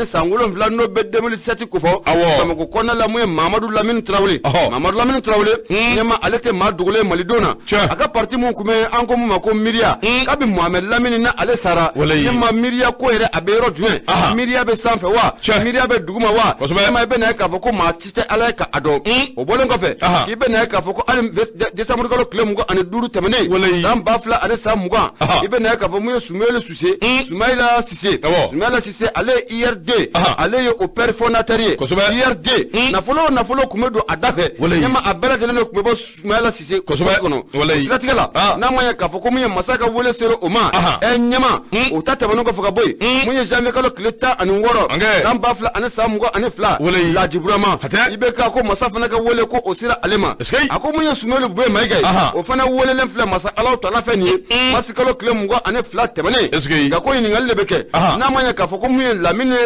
san 2007, n'o bɛ 2007 kofɔ, Bamakɔ kɔnɔna la, mun ye Mamadu Lamini Tarawele, Mamadu Lamini Tarawele ɲɛma, ale tɛ maa dogolen malidenw na. A ka parti mun tun bɛ an ko mun ma ko Miiriya, kabi Mohamed Lamini na ale sara, ɲɛma, Miiriya ko yɛrɛ a bɛ yɔrɔ jumɛn? Miiriya bɛ sanfɛ wa, Miiriya bɛ duguma wa? Ɲɛma, i bɛna ye k'a fɔ ko maa ci tɛ Ala ye ka a dɔn. O bɔlen kɔfɛ, k'i bɛna ye k'a fɔ ko hali décembre kalo tile 25 tɛmɛnen, san 2020, i bɛna ye k'a fɔ mun ye Sumayila Sise, Sumayila Sise, Sumayila Sise, ale ye IRD, ale ye o père fondateur ye. IRD nafolo o nafolo tun bɛ don a da fɛ, ɲɛma, a bɛɛ lajɛlen de tun bɛ bɔ Sumayila Sise kɔnɔ. O siratigɛ la, n'a ma ɲɛ k'a fɔ ko mun ye masa ka wele sera o ma, ɲɛma, o ta tɛmɛnen kɔfɛ ka bɔ yen, mun ye janvier kalo tile 16, san 2022, Laji Burama, i bɛ ka ko masa fana ka wele ko o sera ale ma. A ko mun ye Sumelu Bube Mayiga ye, o fana welelen filɛ masa Alahu Taala fɛ nin ye mars kalo tile 22 tɛmɛnen. Nka ko ɲininkali de bɛ kɛ, n'a ma ɲɛ k'a fɔ ko mun ye Lamini,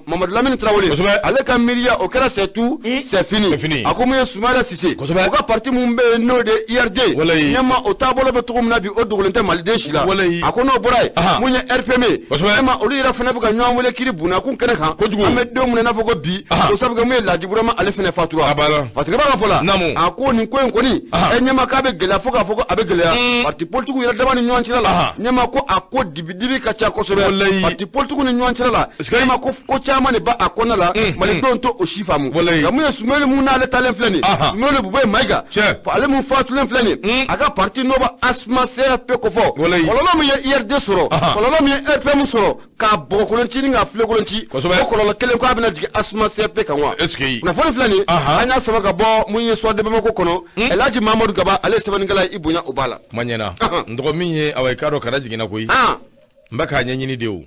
Mamadu Lamini Tarawele, ale ka miiriya o kɛra c'est tout, c'est fini. A ko mun ye Sumayila Sise, o ka parti mun bɛ yen n'o de ye IRD, ɲɛma, o taabolo bɛ cogo min na bi, o dogolen tɛ maliden si la. A ko n'o bɔra yen, mun ye RPM ye, ɲɛma, olu yɛrɛ fana bɛ ka ɲɔgɔn wele kiri bunakun kɛnɛ kan. An bɛ don min na i n'a fɔ ko bi, o sabu kɛ mun ye Laji Burama, ale fana fatura. Fatiriba ka fɔ la, a ko nin ko in kɔni, ɲɛma, k'a bɛ gɛlɛya fo k'a fɔ ko a bɛ gɛlɛya parti politique yɛrɛ dama ni ɲɔgɔn cɛla la. Ɲɛma, ko a ko dibidibi ka ca kosɛbɛ parti politique ni ɲɔgɔn cɛla la. Ɲɛma, ko ko caman de b'a kɔnɔna la, malidenw t'o o si faamu. Nka mun ye Sumelu mun n'ale talen filɛ nin, Sumelu Bube Mayiga, ale mun fatulen filɛ nin, a ka parti n'o bɛ ASMA CFP kofɔ, kɔlɔlɔ min ye IRD sɔrɔ, kɔlɔlɔ min ye RPM sɔrɔ, k'a bɔgɔkolon ci ni k'a filenkolon ci, o kɔlɔlɔ kelen ko a bɛna jigin ASMA CFP kan wa? Kunnafoni filɛ nin, an y'a sama ka bɔ mun ye Soir de Bamako kɔnɔ. Elhaji Mamadu Gaba, ale ye sɛbɛnnikɛla ye, i bonya o b'a la. Kuma ɲɛna, n dɔgɔ min ye, awa, i k'a dɔn kana jiginna koyi, n bɛ k'a ɲɛɲini de o.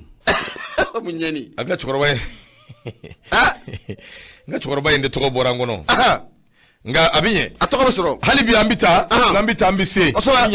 Mun ɲɛni? A ka cɛkɔrɔba in, n ka cɛkɔrɔba in de tɔgɔ bɔra n kɔnɔ, nka a bɛ ɲɛ. A tɔgɔ bɛ sɔrɔ. Hali bi an bɛ taa, n'an bɛ taa, an bɛ se.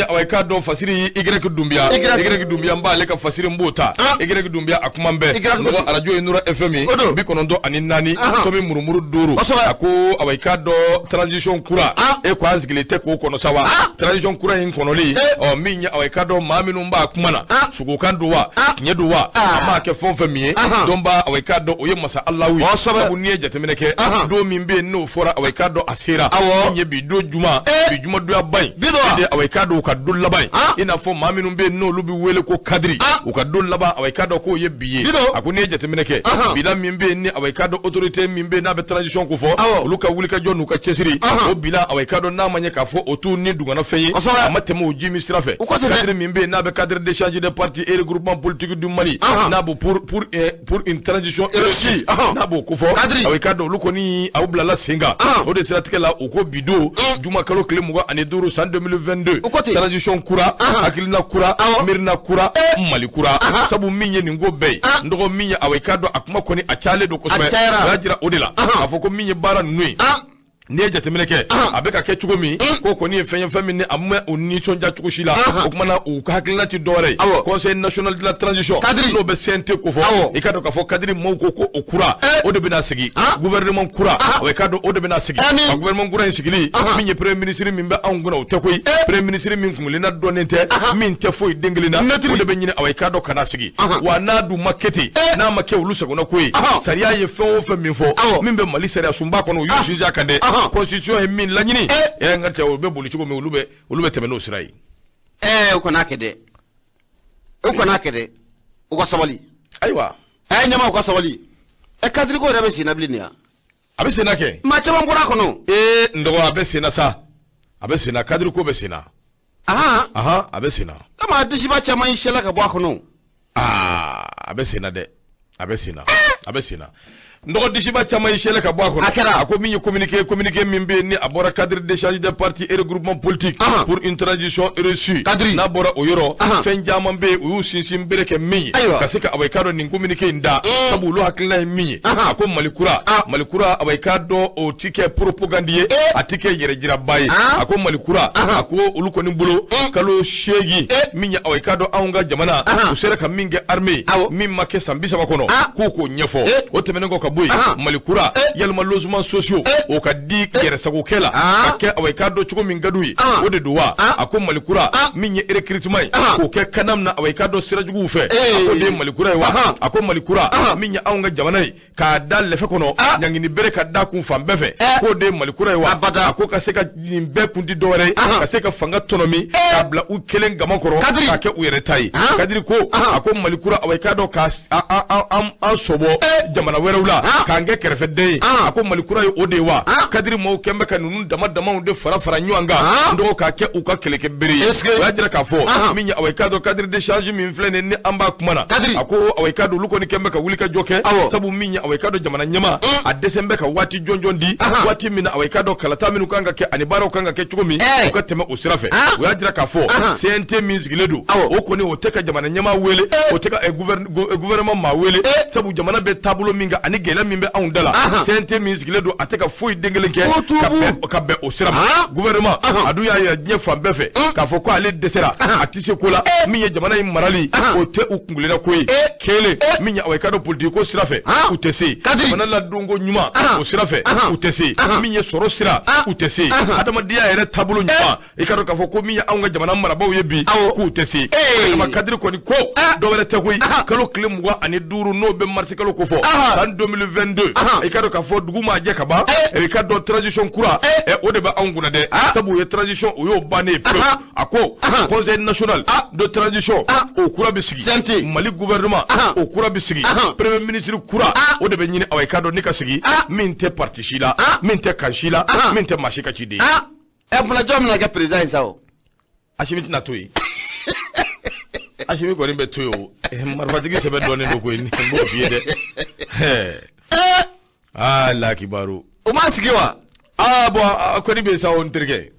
Awa, i k'a dɔn fasiri Y Dunbiya, Y Dunbiya, n b'ale ka fasiri, n b'o ta. Y Dunbiya, a kuma bɛɛ mɔgɔ arajo ye Nura FM ye, 94 tomi murumuru 5. A ko awa, i k'a dɔn transition kura, e ko an sigilen tɛ k'o kɔnɔ sa wa? Transition kura in kɔnɔli ɔ min ye, awa, i k'a dɔn maa minnu b'a kuma na, sogokan don wa, tiɲɛ don wa, a m'a kɛ fɛn o fɛn min ye, dɔnba, awa, i k'a dɔn o ye masa Alahu ye. Sabu n'i ye jateminɛ kɛ, don min bɛ yen n'o fɔra, awa, i k'a dɔn a sera. Min ye bi don juma, bi jumadonyaba in de, awa, i k'a dɔn u ka don laban ye, i n'a fɔ maa minnu bɛ yen n'olu bɛ wele ko kadiri, u ka don laban, awa, i k'a dɔn k'o ye bi ye. A ko n'i ye jateminɛ kɛ, bilan min bɛ yen ni, awa, i k'a dɔn autorité min bɛ yen n'a bɛ transition ko fɔ, olu ka wulikajɔ n'u ka cɛsiri, o bilan, awa, i k'a dɔn n'a ma ɲɛ k'a fɔ o t'u ni dungana fɛn ye, a ma tɛmɛ o ji min sira fɛ. Cadre min bɛ yen n'a bɛ cadre d'échange des partis et regroupement politique du Mali, n'a b'o pour une transition réussie, n'a b'o ko fɔ, awa, i k'a dɔn olu kɔni aw bilala sen kan. O de siratigɛ la, u ko bi don juma kalo tile 25, san 2022, transition kura, hakilina kura, miirina kura, Mali kura. Sabu min ye nin ko bɛɛ ye, n dɔgɔ min ye, awa, i k'a dɔn a kuma kɔni a cayalen don kosɛbɛ. O y'a jira o de la k'a fɔ ko min ye baara ninnu ye, n'i ye jateminɛ kɛ, a bɛ ka kɛ cogo min, k'o kɔni ye fɛn ye, fɛn min ni a ma u nisɔndiya cogo si la. O kuma na, u ka hakilina ti dɔwɛrɛ ye, Conseil national de la transition, n'o bɛ CNT ko fɔ, i ka dɔn k'a fɔ cadre maaw ko ko o kura, o de bɛna sigi, gouvernement kura, i ka dɔn o de bɛna sigi. A gouvernement kura in sigili, min ye premier ministre min bɛ anw kunna, o tɛ koyi. Premier ministre min kunkelenna dɔnnen tɛ, min tɛ foyi den kelen na, o de bɛ ɲini, awa, i k'a dɔn ka na sigi. Wa n'a dun ma kɛ ten, n'a ma kɛ olu sagona ko ye, sariya ye fɛn o fɛn min fɔ, min bɛ Mali sariya sunba kɔnɔ, u y'u sinsin a kan dɛ. Constitution ye min laɲini, n ka cɛ, o bɛ boli cogo min, olu bɛ tɛmɛ n'o sira ye. U kana kɛ dɛ, u kana kɛ dɛ, u ka sabali. Ayiwa. Ɲɛma, u ka sabali. Cadre ko yɛrɛ bɛ sen na bilen nin ya? A bɛ senna kɛ. Maa caman bɔra a kɔnɔ. Ee, n dɔgɔ, a bɛ senna sa, a bɛ senna, cadre ko bɛ senna. Ahan, a bɛ senna. Komi a disiba caman y'i sɛla ka bɔ a kɔnɔ. Aa, a bɛ senna dɛ, a bɛ senna, a bɛ senna. Nɔgɔ disiba caman ye sɛlɛ ka bɔ a kɔnɔ. A kɛra. A ko min ye communiqué min bɛ yen ni a bɔra cadre d'échange des partis et regroupements politiques pour une transition réussie. Cadre. N'a bɔra o yɔrɔ, fɛn caman bɛ yen u y'u sinsin bere kɛ min ye. Ayiwa. Ka se ka awa i k'a dɔn nin communiqué in da. Sabu olu hakilina ye min ye. A ko Mali kura. Mali kura awa i k'a dɔn o ti kɛ propagande ye. A ti kɛ yɛrɛjiraba ye. A ko Mali kura. A ko olu kɔni bolo kalo 8 min ye awa i k'a dɔn anw ka jamana u sera ka min kɛ armée min ma kɛ san 30 kɔnɔ k'u k'o ɲɛfɔ. O tɛmɛnen kɔ ka bɔ yen Mali kura yalima logement sociaux o ka di yɛrɛsagokɛ la ka kɛ awa i k'a dɔn cogo min ka d'u ye o de don wa. A ko Mali kura min ye recrutement ye k'o kɛ kanam na awa i k'a dɔn sira juguw fɛ a ko de ye Mali kura ye wa. A ko Mali kura min ye anw ka jamana ye k'a da lɛfɛ kɔnɔ ɲangini bere ka da kun fan bɛɛ fɛ k'o de ye Mali kura ye wa. A ko ka se ka nin bɛɛ kun ti dɔwɛrɛ ye ka se ka fanga tɔnɔmi k'a bila u kelen gama kɔrɔ k'a kɛ u yɛrɛ ta ye. Kadiri ko a ko Mali kura awa i k'a dɔn ka an sɔbɔ jamana wɛrɛw la k'an kɛ kɛrɛfɛden ye. A ko Mali kura ye o de ye wa. Kadiri maaw kɛn bɛ ka ninnu dama damaw de fara fara ɲɔgɔn kan n dɔgɔ k'a kɛ u ka kɛlɛkɛ bere ye. O y'a jira k'a fɔ min ye awa i k'a dɔn cadre d'échange min filɛ nin ni an b'a kuma na a ko awa i k'a dɔn olu kɔni kɛn bɛ ka wuli ka jɔ kɛ sabu min ye awa i k'a dɔn jamana ɲɛmaa a dɛsɛ bɛ ka waati jɔnjɔn di waati min na awa i k'a dɔn kalata minnu kan ka kɛ ani baaraw kan ka kɛ cogo min u ka tɛmɛ o sira fɛ. O y'a jira k'a fɔ CNT min sigilen don o kɔni o tɛ ka jamana ɲɛmaa wele o tɛ ka gouvernement maa wele sabu jamana bɛ taabolo min kan ani gɛlɛya min bɛ anw da la CNT min sigilen don a tɛ ka foyi den kelen kɛ ka bɛn o sira ma. Gouvernement a dun y'a jira diɲɛ fan bɛɛ fɛ k'a fɔ ko ale dɛsɛra a tɛ se ko la min ye jamana in marali o tɛ u kungilenna ko ye. Kelen min ye awa i k'a dɔn politique ko sira fɛ u tɛ se, jamana ladonko ɲuman o sira fɛ u tɛ se, min ye sɔrɔ sira u tɛ se, adamadenya yɛrɛ taabolo ɲuman i k'a dɔn k'a fɔ ko min ye anw ka jamana marabaaw ye bi k'u tɛ se. Kama kadiri kɔni ko dɔwɛrɛ tɛ koyi kalo tile 25 n'o bɛ marisi kalo ko fɔ san 2022 i k'a dɔn k'a fɔ dugu maa jɛ ka ban i k'a dɔn transition kura o de bɛ anw kunna dɛ sabu u ye transition o y'o bannen ye pewu. A ko conseil national de transition o kura bɛ sigi, Mali gouvernement o kura bɛ sigi, premier ministre kura o de bɛ ɲini awa i k'a dɔn ni ka sigi min tɛ parti si la min tɛ kan si la min tɛ maa si ka ciden ye. Ɛ jɔn bɛna kɛ président ye sa o? Asimi tɛna to yen. Asimi kɔni bɛ to yen o. Marifatigi sɛbɛ dɔɔnin don koyi n b'o f'i ye dɛ. Aa la kibaru. O ma sigi wa? Aa bon a kɔni bɛ yen sa o n terikɛ.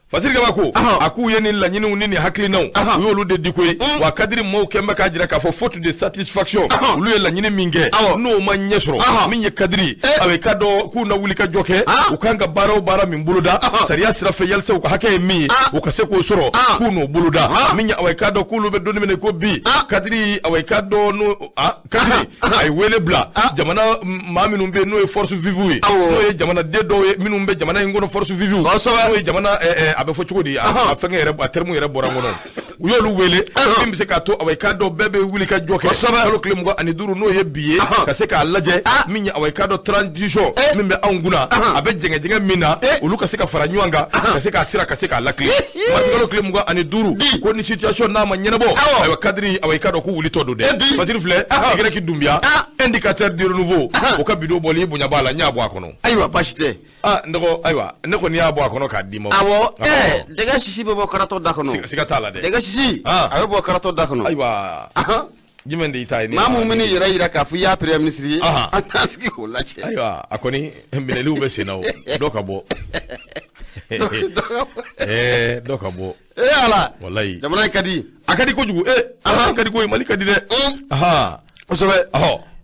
Fasiri Kaba ko a k'u ye nin laɲiniw ni nin hakilinaw u y'olu de di koyi wa kadiri maaw kɛn bɛ k'a jira k'a fɔ faute de satisfaction olu ye laɲini min kɛ n'o ma ɲɛ sɔrɔ min ye kadiri a bɛ ka dɔn k'u na wuli ka jɔ kɛ u kan ka baara o baara min boloda sariya sira fɛ yalisa u ka hakɛ ye min ye u ka se k'o sɔrɔ k'u n'o boloda min ye awa i k'a dɔn k'olu bɛ don min na ko bi kadiri awa i k'a dɔn n'o kadiri a ye wele bila jamana maa minnu bɛ yen n'o ye force vive ye n'o ye jamanaden dɔw ye minnu bɛ jamana in kɔnɔ force vive n'o ye jamana a bɛ fɔ cogo di a fɛnkɛ yɛrɛ a terme yɛrɛ bɔra n kɔnɔ u y'olu wele min bɛ se k'a to awa i k'a dɔn bɛɛ bɛ wuli ka jɔ kɛ kalo tile 25 n'o ye bi ye ka se k'a lajɛ min ye awa i k'a dɔn transition min bɛ anw kunna a bɛ jɛngɛjɛngɛ min na olu ka se ka fara ɲɔgɔn kan ka se k'a sira ka se k'a lakile marisi kalo tile 25 ko ni situation n'a ma ɲɛnabɔ ayiwa kadiri awa i k'a dɔn k'u wulitɔ don dɛ. Fasiri filɛ Y Dunbiya indicateur du renouveau o ka bidon bɔli i bonya b'a la n y'a bɔ a kɔnɔ. Ayiwa baasi tɛ. N dɔgɔ ayiwa ne kɔni y'a bɔ a kɔnɔ k'a d'i ma. Awɔ dɛgɛ sisi bɛ bɔ karatɔ da kɔnɔ. Siga t'a la dɛ. Dɛgɛ sisi a bɛ bɔ karatɔ da kɔnɔ. Ayiwa jumɛn de y'i ta ye? Maa mun bɛ yɛrɛ yira k'a fɔ i y'a premier ministre ye an t'an sigi k'o lajɛ. Ayiwa a kɔni minɛliw bɛ sen na o dɔ ka bɔ. Dɔ ka bɔ. Ala. Walayi. Jamana in ka di. A ka di kojugu. A ka di koyi Mali ka di dɛ. Kosɛbɛ.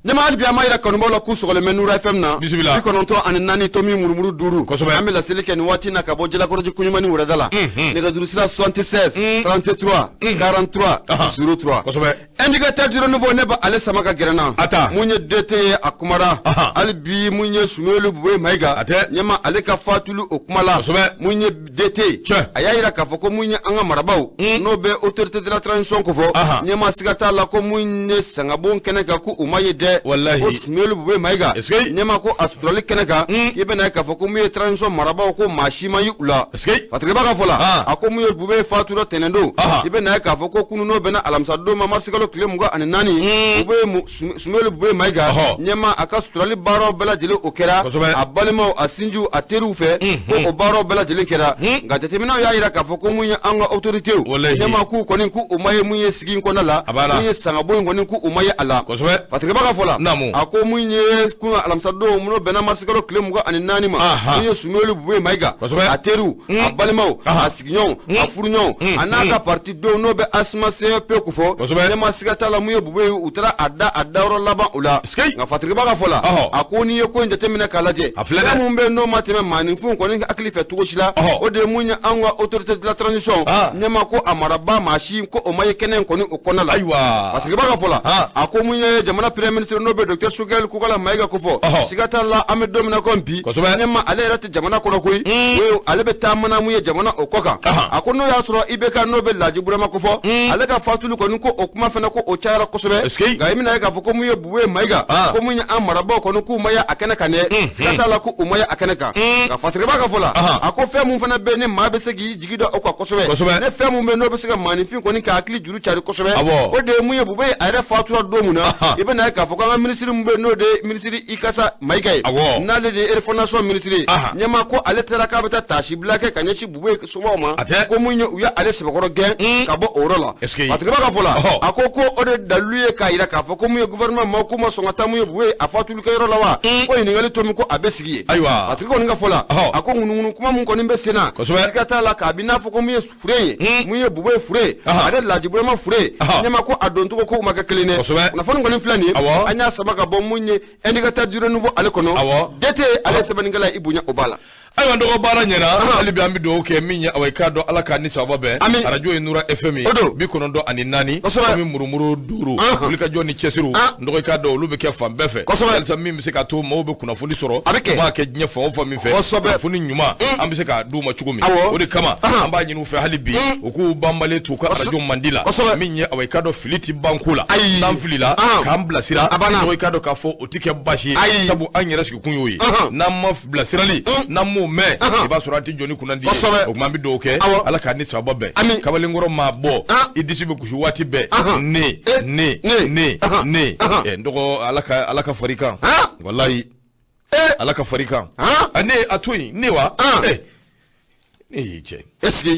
Ɲɛma hali bi an b'a yira kanubaw la k'u sɔgɔlen bɛ Nura FM na. Bisimila. 94 tomi murumuru 5. Kosɛbɛ. An bɛ laseli kɛ nin waati in na ka bɔ Jalakɔrɔji Koɲumani wɛrɛda la. Nɛgɛjuru sira 76 33 43 03. Kosɛbɛ. Indicateur du renouveau ne bɛ ale sama ka gɛrɛ n na. A ta. Mun ye DT ye a kumara. Hali bi mun ye Sumelu Bube Mayiga. A tɛ. Ɲɛma ale ka fatuli o kuma la. Kosɛbɛ. Mun ye DT. A y'a yira k'a fɔ ko mun ye an ka marabaaw. N'o bɛ autorité de la transition ko fɔ. Ɲɛma siga t'a la ko mun ye sangabon kɛnɛ kan ko u ma ye dɛ. Walahi. Ko Sumelu Bube Mayiga. Ɲɛma ko a suturali kɛnɛ kan. K'i bɛna ye k'a fɔ ko mun ye transition marabaaw ko maa si ma ye u la. Fatigɛba ka fɔ la. A ko mun ye Bube fatura tɛnɛn don. I bɛna ye k'a fɔ ko kunun n'o bɛnna alamisa don ma marisi kalo tile 24 Bube Sumelu Bube Mayiga. Ɲɛma a ka suturali baaraw bɛɛ lajɛlen o kɛra. A balimaw a sinjiw a teriw fɛ. Ko o baaraw bɛɛ lajɛlen kɛra. Nka jateminɛw y'a yira k'a fɔ ko mun ye an ka autorité ɲɛma k'u kɔni k'u ma ye mun ye sigi in kɔnɔna la. Mun ye sangabo in kɔni k'u ma ye a la. Fatigɛba ka fɔ fɔ la, a ko mun ye kunun alamisadon minnu bɛnna marisikalo tile 24 ma, mun ye Sumelu Bube Mayiga, a teriw, a balimaw, a sigiɲɔgɔnw, a furuɲɔgɔnw, a n'a ka parti denw n'o bɛ ASMA CEP ko fɔ, ɲɛma siga t'a la mun ye Bube ye, u taara a da a dayɔrɔ laban o la. Nka Fatirikɛba ka fɔ la, a ko n'i ye ko in jateminɛ k'a lajɛ, fɛn mun bɛ yen n'o ma tɛmɛ maaninfinw kɔni hakili fɛ cogo si la, o de ye mun ye anw ka autorité de la transition ɲɛma ko a marabaa maa si ko o ma ye kɛnɛ in kɔni o kɔnɔna la. Fatirikɛba ka fɔ la, a ko mun ye jamana premier ministre n'o bɛ docteur Choguel Kokala Mayiga ko fɔ, siga t'a la an bɛ don min na komi bi, ɲɛma ale yɛrɛ tɛ jamana kɔnɔ koyi, ale bɛ taama na mun ye jamana o kɔ kan. A ko n'o y'a sɔrɔ IBK n'o bɛ Laji Burama ko fɔ, ale ka fatuli kɔni ko o kuma fana ko o cayara kosɛbɛ. Nka i bɛna ye k'a fɔ ko mun ye Bube Mayiga, ko mun ye an marabaaw kɔni k'u ma ye a kɛnɛ kan dɛ, siga t'a la ko u ma ye a kɛnɛ kan. Nka Fatirikɛba ka fɔ la, a ko fɛn mun fana bɛ yen ni maa bɛ se k'i jigi da o kan kosɛbɛ, ne fɛn mun bɛ yen n'o bɛ se ka maaninfin kɔni ka hakili juru cari kosɛbɛ, o de ye mun ye Bube a yɛrɛ fatura don mun na, i bɛna ye k'a fɔ k'an ka minisiri mun bɛ yen n'o de ye minisiri Ikasa Mayiga ye, n'ale de ye refondation minisiri ye, ɲɛma ko ale taara k'a bɛ taa taasibila kɛ ka ɲɛsin Bube somɔgɔw ma, ko mun ye u ye ale sɛbɛkɔrɔ gɛn ka bɔ o yɔrɔ la. Fatirikɛba ka fɔ la, a ko ko o de dalilu ye k'a yira k'a fɔ ko mun ye gouvernement maaw k'u ma sɔn ka taa mun ye Bube a fatulikɛyɔrɔ la wa, ko ɲininkali to min ko a bɛ sigi yen. Fatirikɛ kɔni ka fɔ la, a ko ŋunuŋunu kuma mun kɔni bɛ sen na, siga t'a la k'a b'i n'a fɔ ko mun ye fure ye, mun ye Bube fure ye, ale Laji Burama fure ye, ɲɛma ko a doncogo k'u ma kɛ kelen dɛ. Kunnafoni kɔni filɛ nin ye, an y'a sama ka bɔ mun ye Indicateur du Renouveau ale kɔnɔ, DT ale ye sɛbɛnnikɛla ye, i bonya o b'a la. Ayiwa dɔgɔ baara ɲɛna, hali bi an bɛ dugawu kɛ min ye awa i k'a dɔn Ala k'a ni sababa bɛn. Arajo ye Nura FM ye 94, komi murumuru 5, wulikajɔ ni cɛsiriw dɔgɔ i k'a dɔn olu bɛ kɛ fan bɛɛ fɛ, halisa min bɛ se k'a to maaw bɛ kunnafoni sɔrɔ, u b'a kɛ diɲɛ fan o fan min fɛ, kunnafoni ɲuman an bɛ se k'a d'u ma cogo min, o de kama an b'a ɲini u fɛ hali bi u k'u banbalen t'u ka arajo mandi la, min ye awa i k'a dɔn fili tɛ ban ko la, n'an filila k'an bilasira, dɔgɔ i k'a dɔn k'a fɔ o tɛ kɛ baasi ye, sabu an yɛrɛ sigikun y'o ye, n'an ma bilasirali n'an m'o mɛn, i b'a sɔrɔ an tɛ jɔni kunnandi ye. O tuma an bɛ dugawu kɛ Ala k'an ni sababa bɛn. Kamalenkɔrɔ maa bɔ i disi bɛ gosi waati bɛɛ, ne ne ne ne n dɔgɔ Ala ka fari kan, walayi Ala ka fari kan, ne a to yen ne wa ne y'i cɛ. Est-ce que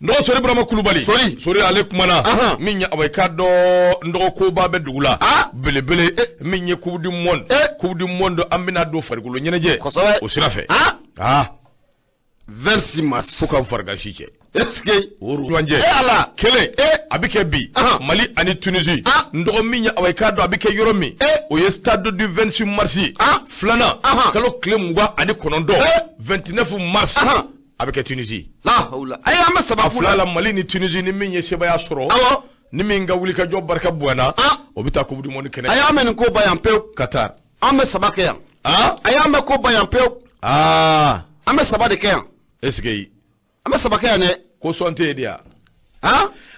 n dɔgɔ Sori Burama Kulubali, Sori ale kumana min ye awa i k'a dɔn n dɔgɔ koba bɛ dugu la belebele min ye coupe du monde, coupe du monde an bɛna don farikolo ɲɛnajɛ o sira fɛ 26 mars fo k'an farigan si cɛ. Est-ce que o ɲɔgɔnjɛ Ala kelen a bɛ kɛ bi Mali ani Tunisie, n dɔgɔ min ye awa i k'a dɔn a bɛ kɛ yɔrɔ min, o ye stade du 26 mars ye, filanan kalo tile 29, 29 mars a bɛ kɛ Tunisie. Ayi an bɛ saba fila la Mali ni Tunisie, ni min ye sebaaya sɔrɔ, ni min ka wulikajɔ barika bonyana, o bɛ taa coupe du monde kɛnɛ. A y'a mɛn nin ko ba yan pewu. Qatar. An bɛ saba kɛ yan. A y'an bɛ ko ba yan pewu. An bɛ saba de kɛ yan. Est-ce que an bɛ saba kɛ yan dɛ. Ko sɔn tɛ yen de ya.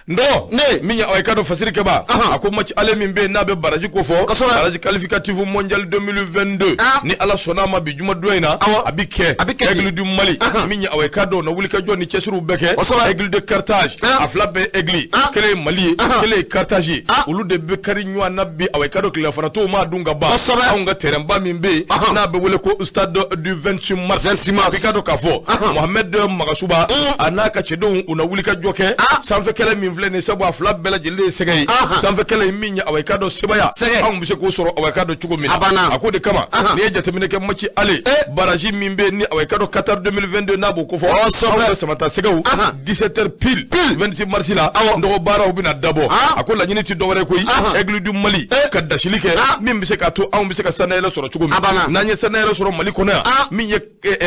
N dɔgɔ ne min ye awa i k'a dɔn Fasiri Kɛba, a ko match aller min bɛ yen n'a bɛ barrage ko fɔ, barrage qualificatif mondial 2022, ni Ala sɔnna a ma bi jumadon in na a bɛ kɛ Aigle du Mali min ye awa i k'a dɔn na wulikajɔ ni cɛsiriw bɛɛ kɛ, Aigle de Carthage, a fila bɛɛ Aigle, kelen ye Mali ye, kelen ye Carthage ye, olu de bɛ kari ɲɔgɔn na bi awa i k'a dɔn tilelafana t'o maa dun ka ban, anw ka terrain ba min bɛ yen n'a bɛ wele ko stade du 26 mars, i k'a dɔn k'a fɔ Mohamed Magasuba a n'a ka cɛdenw u na wulikajɔ kɛ sanfɛ kɛlɛ min filɛ nin sabu a fila bɛɛ lajɛlen ye sɛgɛ ye, sanfɛ kɛlɛ in min ye awa i k'a dɔn sebaya anw bɛ se k'o sɔrɔ awa i k'a dɔn cogo min na, a ko de kama n'i ye jateminɛ kɛ match aller barrage min bɛ yen ni awa i k'a dɔn Qatar 2022 n'a b'o kofɔ, anw ka samata sɛgɛw 17h pile 26 mars la n dɔgɔ baaraw bɛna dabɔ, a ko laɲini tɛ dɔwɛrɛ koyi, Aigle du Mali ka dasili kɛ min bɛ se k'a to anw bɛ se ka sannayɛlɛ sɔrɔ cogo min, n'an ye sannayɛlɛ sɔrɔ Mali kɔnɔ yan min ye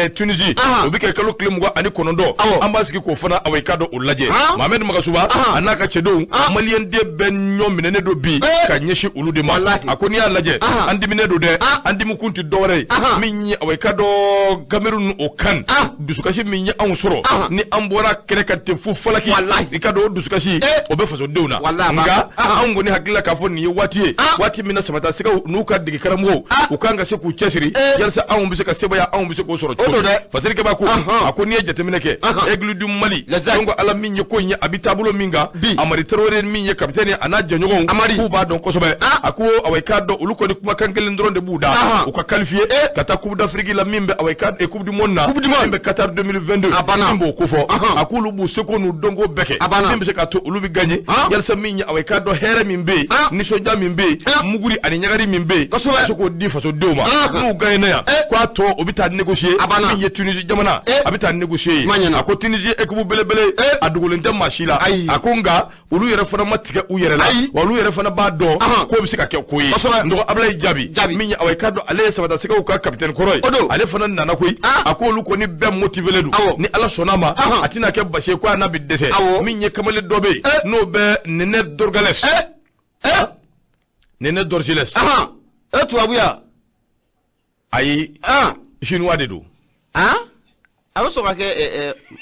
Tunisie o bɛ kɛ kalo tile 29, an b'a sigi k'o fana awa i k'a dɔn o lajɛ. Mohamed Magasuba a n'a ka cɛdenw maliyɛn den bɛɛ ɲɔ minɛnen don bi ka ɲɛsin olu de ma, a ko n'i y'a lajɛ an diminen don dɛ, an dimikun tɛ dɔwɛrɛ ye min ye awa i k'a dɔn Cameroun o kan dusukasi min ye anw sɔrɔ ni an bɔra kɛnɛ kan ten fo falaki, i k'a dɔn o dusukasi o bɛ fasodenw na, nka anw kɔni hakili la k'a fɔ nin ye waati ye waati min na samata sɛgɛw n'u ka dege karamɔgɔw u kan ka se k'u cɛsiri yalisa anw bɛ se ka sebaya anw bɛ se k'o sɔrɔ cogo min. Fasiri Kɛba ko a ko n'i ye jateminɛ kɛ Aigle du Mali donc Ala min ye ko in ye a bɛ taabolo min kan, ma Amari Traoré min ye capitaine a n'a jɛɲɔgɔnw k'u b'a dɔn kosɛbɛ a ko awa i k'a dɔn olu kɔni kumakan kelen dɔrɔn de b'u da u ka qualifier ka taa Coupe d'Afrique la min bɛ awa i ka Coupe du monde na min bɛ Qatar 2022 min b'o kofɔ a k'olu b'u seko n'u dɔnko bɛɛ kɛ min bɛ se k'a to olu bɛ gagner yalisa min ye awa i k'a dɔn hɛrɛ min bɛ yen nisɔndiya min bɛ yen muguri ani ɲagari min bɛ yen ka se k'o di fasodenw ma n'u gagné yan k'a tɔ o bɛ taa négocier min ye Tunisie jamana a bɛ taa négocier yen a ko Tunisie équipe belebele a dogolen tɛ maa si la a ko nka olu yɛrɛ fana ma tigɛ u yɛrɛ la wa olu yɛrɛ fana b'a dɔn k'o bɛ se ka kɛ ko ye n dɔgɔ Abulayi Jaabi min ye awa i k'a dɔn ale ye Samatasɛgɛw ka capitaine kɔrɔ ye ale fana nana koyi a ko olu kɔni bɛɛ motivélen don ni Ala sɔnna a ma a tɛna kɛ basi ye ko a n'a bɛ dɛsɛ min ye kamalen dɔ bɛ yen n'o bɛ Nɛnɛ Dorgelès Nɛnɛ Dorgelès e tubabuya ayi chinois de don a bɛ sɔn ka kɛ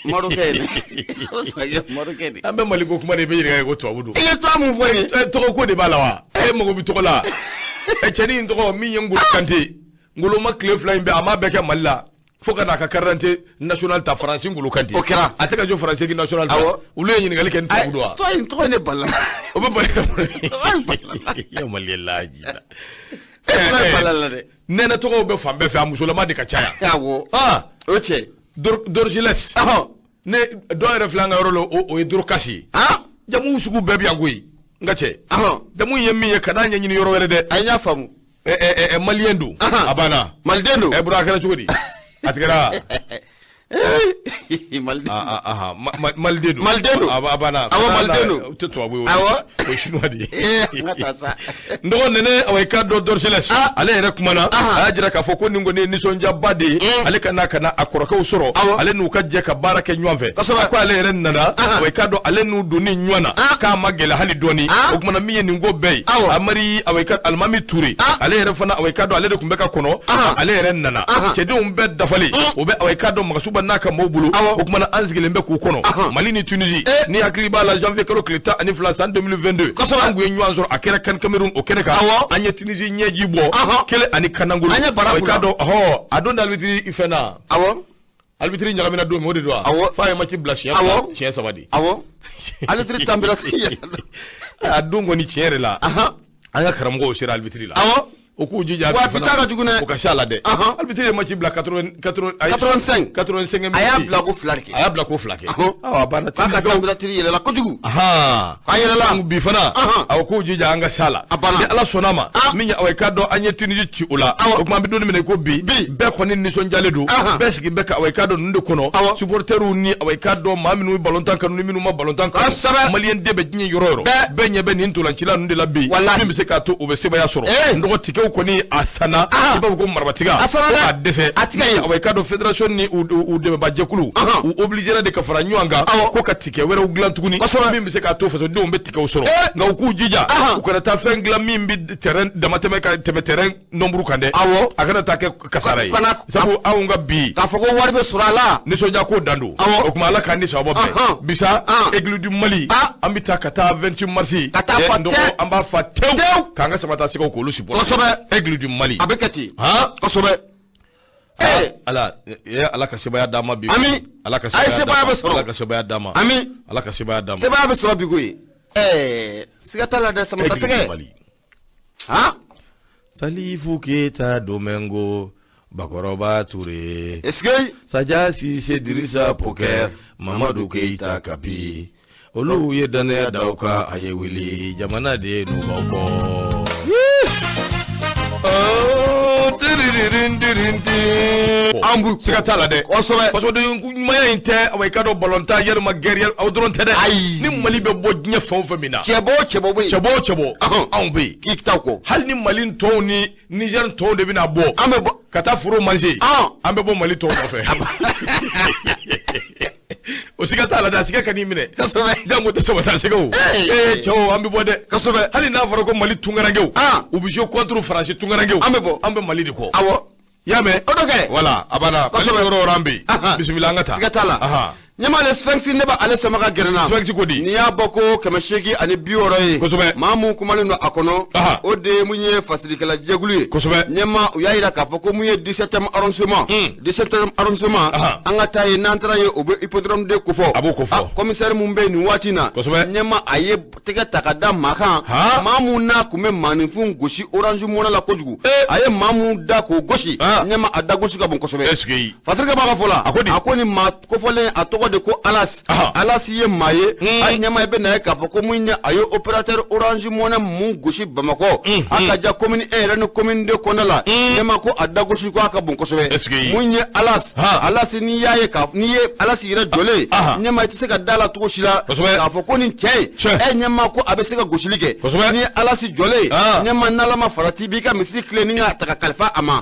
Marocain ye a bɛ sɔn ka kɛ Marocain de an bɛ Mali ko kuma de i bɛ ɲininka ko tubabu don i ye tɔgɔ mun fɔ nin ye tɔgɔ ko de b'a la wa e mago bɛ tɔgɔ la cɛnin in tɔgɔ min ye Ngolo Kante Ngolo ma tile fila in bɛɛ a m'a bɛɛ kɛ Mali la fo ka n'a ka carte d'identité nationale ta Faransi Ngolo Kante o kɛra a tɛ ka jɔ Faransi équipe nationale fɛ olu ye ɲininkali kɛ ni tubabu don wa tɔgɔ in ne balila o bɛ bali ka bɔ Mali laji la nɛnɛ tɔgɔw bɛ fan bɛɛ fɛ a musolama de ka caya awɔ o cɛ Dorgelès ne dɔw yɛrɛ filɛ an ka yɔrɔ la o ye Dorcas ye jamu sugu bɛɛ bɛ yan koyi n ka cɛ jamu ye min ye kan'a ɲɛɲini yɔrɔ wɛrɛ dɛ a y'a faamu malien don a banna maliden don bura a kɛra cogo di a tigɛra maliden don maliden don a banna awɔ maliden don o tɛ tubabu ye awɔ o ye chinois de ye n ka taa sa n dɔgɔ Nɛnɛ awa i k'a dɔn Dorgelès ale yɛrɛ kumana a y'a jira k'a fɔ ko nin kɔni ye nisɔndiyaba de ye ale ka n'a ka na a kɔrɔkɛw sɔrɔ ale n'u ka jɛ ka baara kɛ ɲɔgɔn fɛ a ko ale yɛrɛ nana awa i k'a dɔn ale n'u donni ɲɔgɔn na k'a ma gɛlɛ hali dɔɔni o kumana min ye nin ko bɛɛ ye Amari awa i ka Alimami Ture ale yɛrɛ fana awa i k'a dɔn ale de tun bɛ ka kɔnɔ ale yɛrɛ nana cɛdenw bɛɛ dafalen o bɛ awa i k'a dɔn Magasuba n'a ka maaw bolo o kumana an sigilen bɛ k'u kɔnɔ Mali ni Tunisie ni hakili b'a la janvier kalo tile 12 san 2022 an kun ye ɲɔgɔn sɔrɔ a kɛra CAN Cameroun o kɛnɛ kan an ye Tunisie ɲɛji bɔ kelen ani kanangolo an ye bara i k'a dɔn a don arbitre fɛn na arbitre ɲagamina don min o de don wa f'a ye match bila siɲɛ fila siɲɛ saba de awɔ arbitre tanbira a don kɔni tiɲɛ yɛrɛ la an ka karamɔgɔw sera arbitre la awɔ o k'u jija wa bi ta ka jugu dɛ o ka se a la dɛ arbitre ye match bila 85 85 a y'a bila ko fila de kɛ a y'a bila ko fila kɛ awɔ a banna k'a ka température yɛlɛla kojugu a yɛlɛla bi fana awɔ k'u jija an ka se a la a banna ni Ala sɔnna a ma min ye awa i k'a dɔn an ye Tunisie ci o la o tuma an bɛ don min na i ko bi bɛɛ kɔni nisɔndiyalen don bɛɛ sigi bɛ ka awa i k'a dɔn ninnu de kɔnɔ supporters ni awa i k'a dɔn maa minnu bɛ balontan kanu ni minnu ma balontan kanu maliyɛn den bɛ diɲɛ yɔrɔ o yɔrɔ bɛɛ ɲɛ bɛ nin ntolancila ninnu de la bi min bɛ se k'a to u bɛ sebaaya sɔrɔ n dɔgɔ tikɛw kɔni a sanna i b'a fɔ ko marabatiga a sanna dɛ a dɛsɛ a tigɛ ye awa i k'a dɔn fédération ni u dɛmɛbajɛkulu u obligéra de ka fara ɲɔgɔn kan ko ka tikɛ wɛrɛw dilan tuguni min bɛ se k'a to fasodenw bɛ tikɛw sɔrɔ nka u k'u jija u kana taa fɛn dilan min bɛ terrain damatɛmɛ ka tɛmɛ terrain nombre kan dɛ a kana taa kɛ kasara ye sabu anw ka bi k'a fɔ ko wari bɛ sɔrɔ a la nisɔndiya ko dan don o tuma Ala k'an ni sababa bɛn bisa Aigle du Mali an bɛ taa ka taa 28 mars ka taa fa tewu an b'a fa tewu k'an ka Samatasɛgɛw k'olu supporter kosɛbɛ Aigle du Mali a bɛ kɛ ten kosɛbɛ Ala Ala ka sebaaya d'an ma bi ami Ala ka sebaaya bɛ sɔrɔ Ala ka sebaaya d'an ma ami Ala ka sebaaya d'an ma sebaaya bɛ sɔrɔ bi koyi siga t'a la dɛ Samatasɛgɛ Salifu Keyita Domingo Bakɔrɔba Ture est-ce que Saja Sise Dirisa Poker Mamadu Keyita Kapi olu ye dannaya da aw kan a ye wuli jamana de n'u b'aw kɔ. An b'u siga t'a la dɛ kosɛbɛ fasoden ɲumanya in tɛ awa i k'a dɔn balontan yalima guerre aw dɔrɔn tɛ dɛ ayi ni Mali bɛ bɔ diɲɛ fɛn o fɛn min na cɛbɔ o cɛbɔ bɛ yen cɛbɔ o cɛbɔ anw bɛ yen k'i t'aw kɔ hali ni Mali tɔw ni Niger tɔw de bɛna bɔ an bɛ bɔ ka taa foro manger an bɛ bɔ Mali tɔw nɔfɛ o siga t'a la dɛ a siga kan'i minɛ janko tɛ Samatasɛgɛw ee cɛw an bɛ bɔ dɛ kosɛbɛ hali n'a fɔra ko Mali tunkarankew u bɛ jouer contre Faransi tunkarankew an bɛ bɔ an bɛ Mali de kɔ awɔ i y'a mɛn o dɔ kɛ voilà a banna kosɛbɛ yɔrɔ o yɔrɔ an bɛ yen bisimila an ka taa siga t'a la Ɲɛma Le Sphinx, ne b'ale sama ka gɛrɛ na. Sphinx ko di? N'i y'a bɔ ko 860 ye. Maa mun kumalen don a kɔnɔ, o de ye mun ye fasirikɛla jɛkulu ye. Ɲɛma, u y'a yira k'a fɔ ko mun ye 17e arrondissement, 17e arrondissement, an ka taa yen. N'an taara yen, o bɛ hippodrome de kofɔ. A b'o kofɔ. Commissaire mun bɛ yen nin waati in na, ɲɛma, a ye tɛgɛ ta ka da maa kan, maa mun n'a tun bɛ maaninfin gosi Orange Money la kojugu. A ye maa mun da k'o gosi, ɲɛma, a da gosi ka bon kosɛbɛ. Fatirikɛ b'a ka fɔ la, a ko nin maa kofɔlen, a tɔgɔ de ko Alas. Alas ye maa ye, a ɲɛma, i bɛ na ye k'a fɔ ko mun ye, a ye opérateur Orange Money mun gosi Bamakɔ, a ka ja commune 1 yɛrɛ ni commune 2 kɔnɔna la. Ɲɛma ko a da gosi ko a ka bon kosɛbɛ. Mun ye Alas, Alas, n'i y'a ye k'a n'i ye Alas yɛrɛ jɔlen, ɲɛma, i tɛ se ka da la cogo si la k'a fɔ ko nin cɛ in, ɲɛma, ko a bɛ se ka gosili kɛ. Ni ye Alas jɔlen, ɲɛma, n'Ala ma farati, i b'i ka misiri tilen ni k'a ta ka kalifa a ma.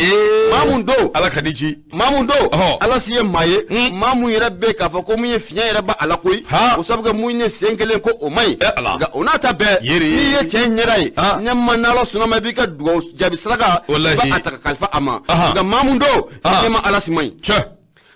Maa mun don? Ala ka di ci. Maa mun don? Alasi ye maa ye, maa mun yɛrɛ bɛ k'a fɔ ko mun ye fiɲɛ yɛrɛ b'a la koyi. O sabu kɛ mun ye, sen kelen ko o man ɲi. Nka o n'a ta bɛɛ, n'i ye cɛ in ɲɛda ye, ɲɛma, n'Ala sɔnna ma, i b'i ka dugawu jaabi saraka, i b'a ta ka kalifa a ma. Nka maa mun don, ɲɛma, Alasi man ɲi.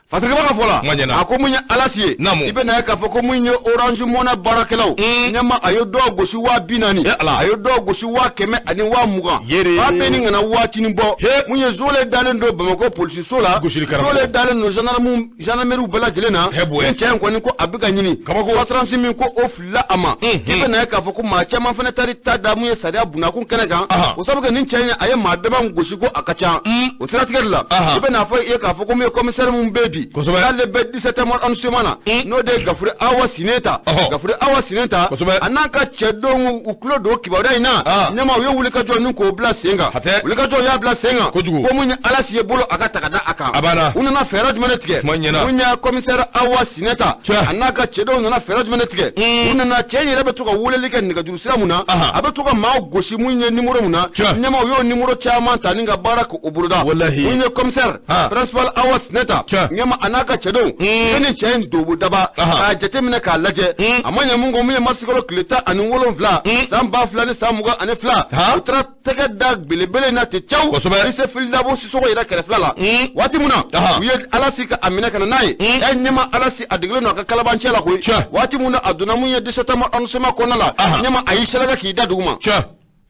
Fatirikɛba ka fɔ la, a ko mun ye Alasi ye, i bɛ na ye k'a fɔ ko mun ye Orange Money baarakɛlaw, ɲɛma, a ye dɔw gosi 40 000, a ye dɔw gosi 120 000. Ba bɛ ni kana waatinin bɔ, mun ye zole dalen don Bamakɔ polisiso la, zole dalen don gendarmerie bɛɛ lajɛlen na. Ni cɛ in kɔni ko a bɛ ka ɲini sɔtaransi min ko o filila a ma, i bɛ na ye k'a fɔ ko maa caman fana taara ta da mun ye sariya bunakun kɛnɛ kan. O sabu kɛ nin cɛ in, a ye maa dama gosi ko a ka ca. O siratigɛ de la, i bɛ n'a fɔ i ye k'a fɔ ko mun ye commissaire mun bɛ bi, k'ale bɛ 17e arrondissement na, n'o de ye Gafure Awa Sineta. Gafure Awa Sineta, a n'a ka cɛdenw, u tulo don kibaruya in na. Ɲɛma, u ye wulikajɔ ni k'o bila sen kan. Wulikajɔ y'a bila sen kan ko mun ye Alasi ye bolo a ka ta ka da a kan. U nana fɛɛrɛ jumɛn de tigɛ? Mun ye commissaire Awa Sineta a n'a ka cɛdenw nana fɛɛrɛ jumɛn de tigɛ? U nana cɛ in yɛrɛ bɛ to ka weleli kɛ nɛgɛjuru sira mun na, a bɛ to ka maaw gosi mun ye numéro mun na. Ɲɛma, u y'o numéro caman ta ni ka baara k'o boloda. Mun ye commissaire principal Awa Sineta, ɲɛma, a n'a ka cɛdenw, u ye nin cɛ in dobo daba k'a jateminɛ k'a lajɛ. A ma ɲɛ mun kɔ, mun ye marisikalo tile 17 san 2022, u taara tɛgɛ da belebele in na ten caw, lycée Fily Dabo Sissoko yɛrɛ kɛrɛfɛla la. Waati mun na u ye Alasi ka a minɛ ka na n'a ye, ɲɛma, Alasi a degelen don a ka kalabancɛ la koyi. Waati mun na a donna mun ye 17e arrondissement kɔnɔna la, ɲɛma, a y'i sɛlɛkɛ k'i da dugu ma.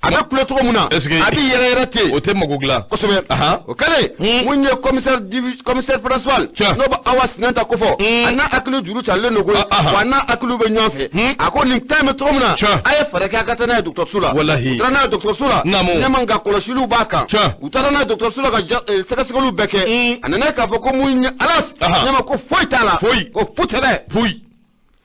A bɛ kule cogo min na, a bɛ yɛrɛ yɛrɛ ten. O tɛ mago dilan. Kosɛbɛ. O kɛlen, mun ye commissaire, commissaire principal, n'o bɛ Awa Sinɛnta kofɔ, a n'a hakili juru carilen don koyi, wa a n'a hakiliw bɛ ɲɔgɔn fɛ. A ko nin ta in bɛ cogo min na, a ye fɛɛrɛ kɛ a ka taa n'a ye dɔgɔtɔrɔso la. U taara n'a ye dɔgɔtɔrɔso la, ɲɛma, nka kɔlɔsiliw b'a kan. U taara n'a ye dɔgɔtɔrɔso la ka sɛgɛsɛgɛliw bɛɛ kɛ. A nana ye k'a fɔ ko mun ye Alas, ɲɛma, ko foyi t'a la. Foyi. Ko putɛrɛ. Foyi,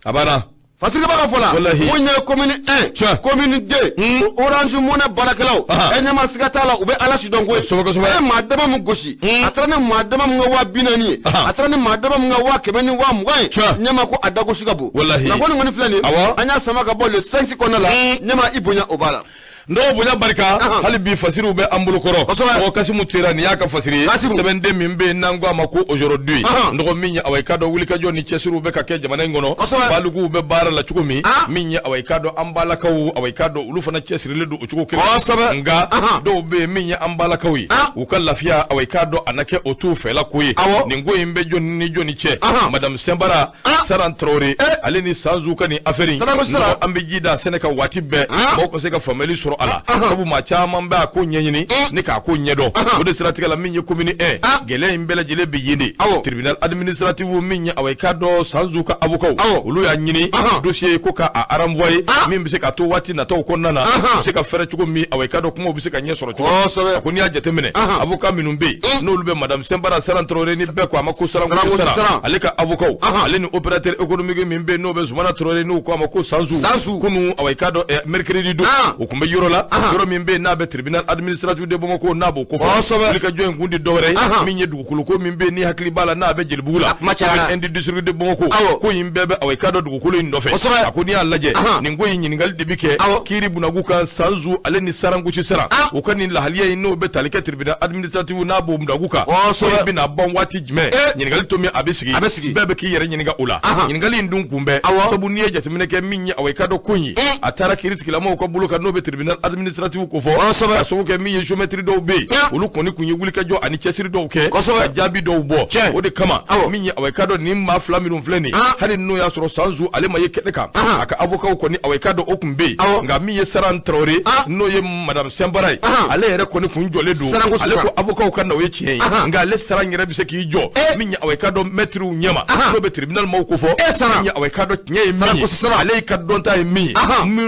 a banna. Fatirikɛba ka fɔ la, mun ye commune 1, commune 2, Orange Money baarakɛlaw, ɲɛma, siga t'a la, u bɛ Alasi dɔn koyi. A ye maa dama mun gosi, a taara ni maa dama mun ka 40 000 ye, a taara ni maa dama mun ka 100 000 ni 20 000 ye, ɲɛma, ko a dagosi ka bon. Kunnafoni kɔni filɛ nin ye, an y'a sama ka bɔ Le Sphinx kɔnɔna la. Ɲɛma, i bonya o b'a la. N dɔgɔ, bonya barika, hali bi fasiriw bɛ an bolo kɔrɔ. Mɔgɔ Kasimu Tera, nin y'a ka fasiri ye. Sɛbɛnden min bɛ yen n'an ko a ma ko Aujourd'hui, n dɔgɔ, min ye awa, i k'a dɔn wulikajɔ ni cɛsiriw bɛ ka kɛ jamana in kɔnɔ, balikuw bɛ baara la cogo min, min ye awa, i k'a dɔn an balakaw, awa, i k'a dɔn olu fana cɛsirilen don o cogo kelen. Nka dɔw bɛ yen min ye an balakaw ye, u ka lafiya, awa, i k'a dɔn a na kɛ o t'u fɛla ko ye. Nin ko in bɛ jɔni ni jɔni cɛ? Madame Sɛnbara Saran Traoré, ale ni Sanzu ka nin affaire in, an bɛ ji da sɛnɛ kan waati bɛɛ, mɔgɔw ka se ka faamuyali sɔrɔ a la, sabu maa caman bɛ a ko ɲɛɲini ni k'a ko ɲɛdɔn. O de siratigɛ la, min ye commune 1, gɛlɛya in bɛɛ lajɛlen bɛ yen de. Tribunal administratif, min ye awa, i k'a dɔn Sanzu ka avocat, olu y'a ɲini dossier ko ka a renvoyer, min bɛ se ka to waati nataw kɔnɔna na, u bɛ se ka fɛrɛ cogo min, awa, i k'a dɔn kumaw bɛ se ka ɲɛ sɔrɔ cogo min. A ko n'i y'a jateminɛ, avocat minnu bɛ yen n'olu bɛ madame Sɛnbara Saran Traoré, ni bɛɛ ko a ma ko Saran Saran, ale ka avocat, ale ni opérateur économique min bɛ yen n'o bɛ Zumana Traoré, n'u ko a ma ko Sanzu, kunun, awa, i k'a dɔn mercredi don, u tun bɛ yɔrɔ la, yɔrɔ min bɛ yen n'a bɛ tribunal administratif de Bamako, n'a b'o kofɔ. Wulikajɔ in kun tɛ dɔwɛrɛ ye, min ye dugukolo ko min bɛ yen ni hakili b'a la n'a bɛ Jelibugu la, commune du district de Bamako, ko in bɛɛ bɛ, awa, i k'a dɔn dugukolo in nɔfɛ. A ko n'i y'a lajɛ, nin ko in ɲininkali de bɛ kɛ kiiri bunagu kan Sanzu ale ni Sarangosi Saran, u ka nin lahaliya in n'o bɛ tali kɛ tribunal administratif n'a b'o bunagu kan, ko in bɛna ban waati jumɛn? Ɲininkali to min a bɛ sigi, bɛɛ bɛ k'i yɛrɛ ɲininka o la. Ɲininkali in dun kun bɛ sabu n'i ye jateminɛ kɛ min ye, awa, i ka dɔn ko in ye, a taara kiiritigilamaw ka bolo kan, n'o bɛ tribunal administratif ko fɔ, ka sababu kɛ min ye, géomètre dɔw bɛ yen, olu kɔni kun ye wulikajɔ ani cɛsiri dɔw kɛ ka jaabi dɔw bɔ. O de kama min ye, awa, i ka dɔn nin maa fila minnu filɛ nin, hali n'o y'a sɔrɔ Sanzu ale ma ye kɛnɛ kan, a ka avocat kɔni, awa, i ka dɔn o kun bɛ yen. Nka min ye Saran Tarawele, n'o ye madame Sɛnbara ye, ale yɛrɛ kɔni kun jɔlen don. Ale ko avocat ka na, o ye tiɲɛ ye, nka ale Saran yɛrɛ bɛ se k'i jɔ min ye, awa, i ka dɔn maîtrew ɲɛma, n'o bɛ tribunal maaw ko fɔ, min ye, awa, i ka dɔn tiɲɛ ye min ye, ale ka dɔnta ye min ye,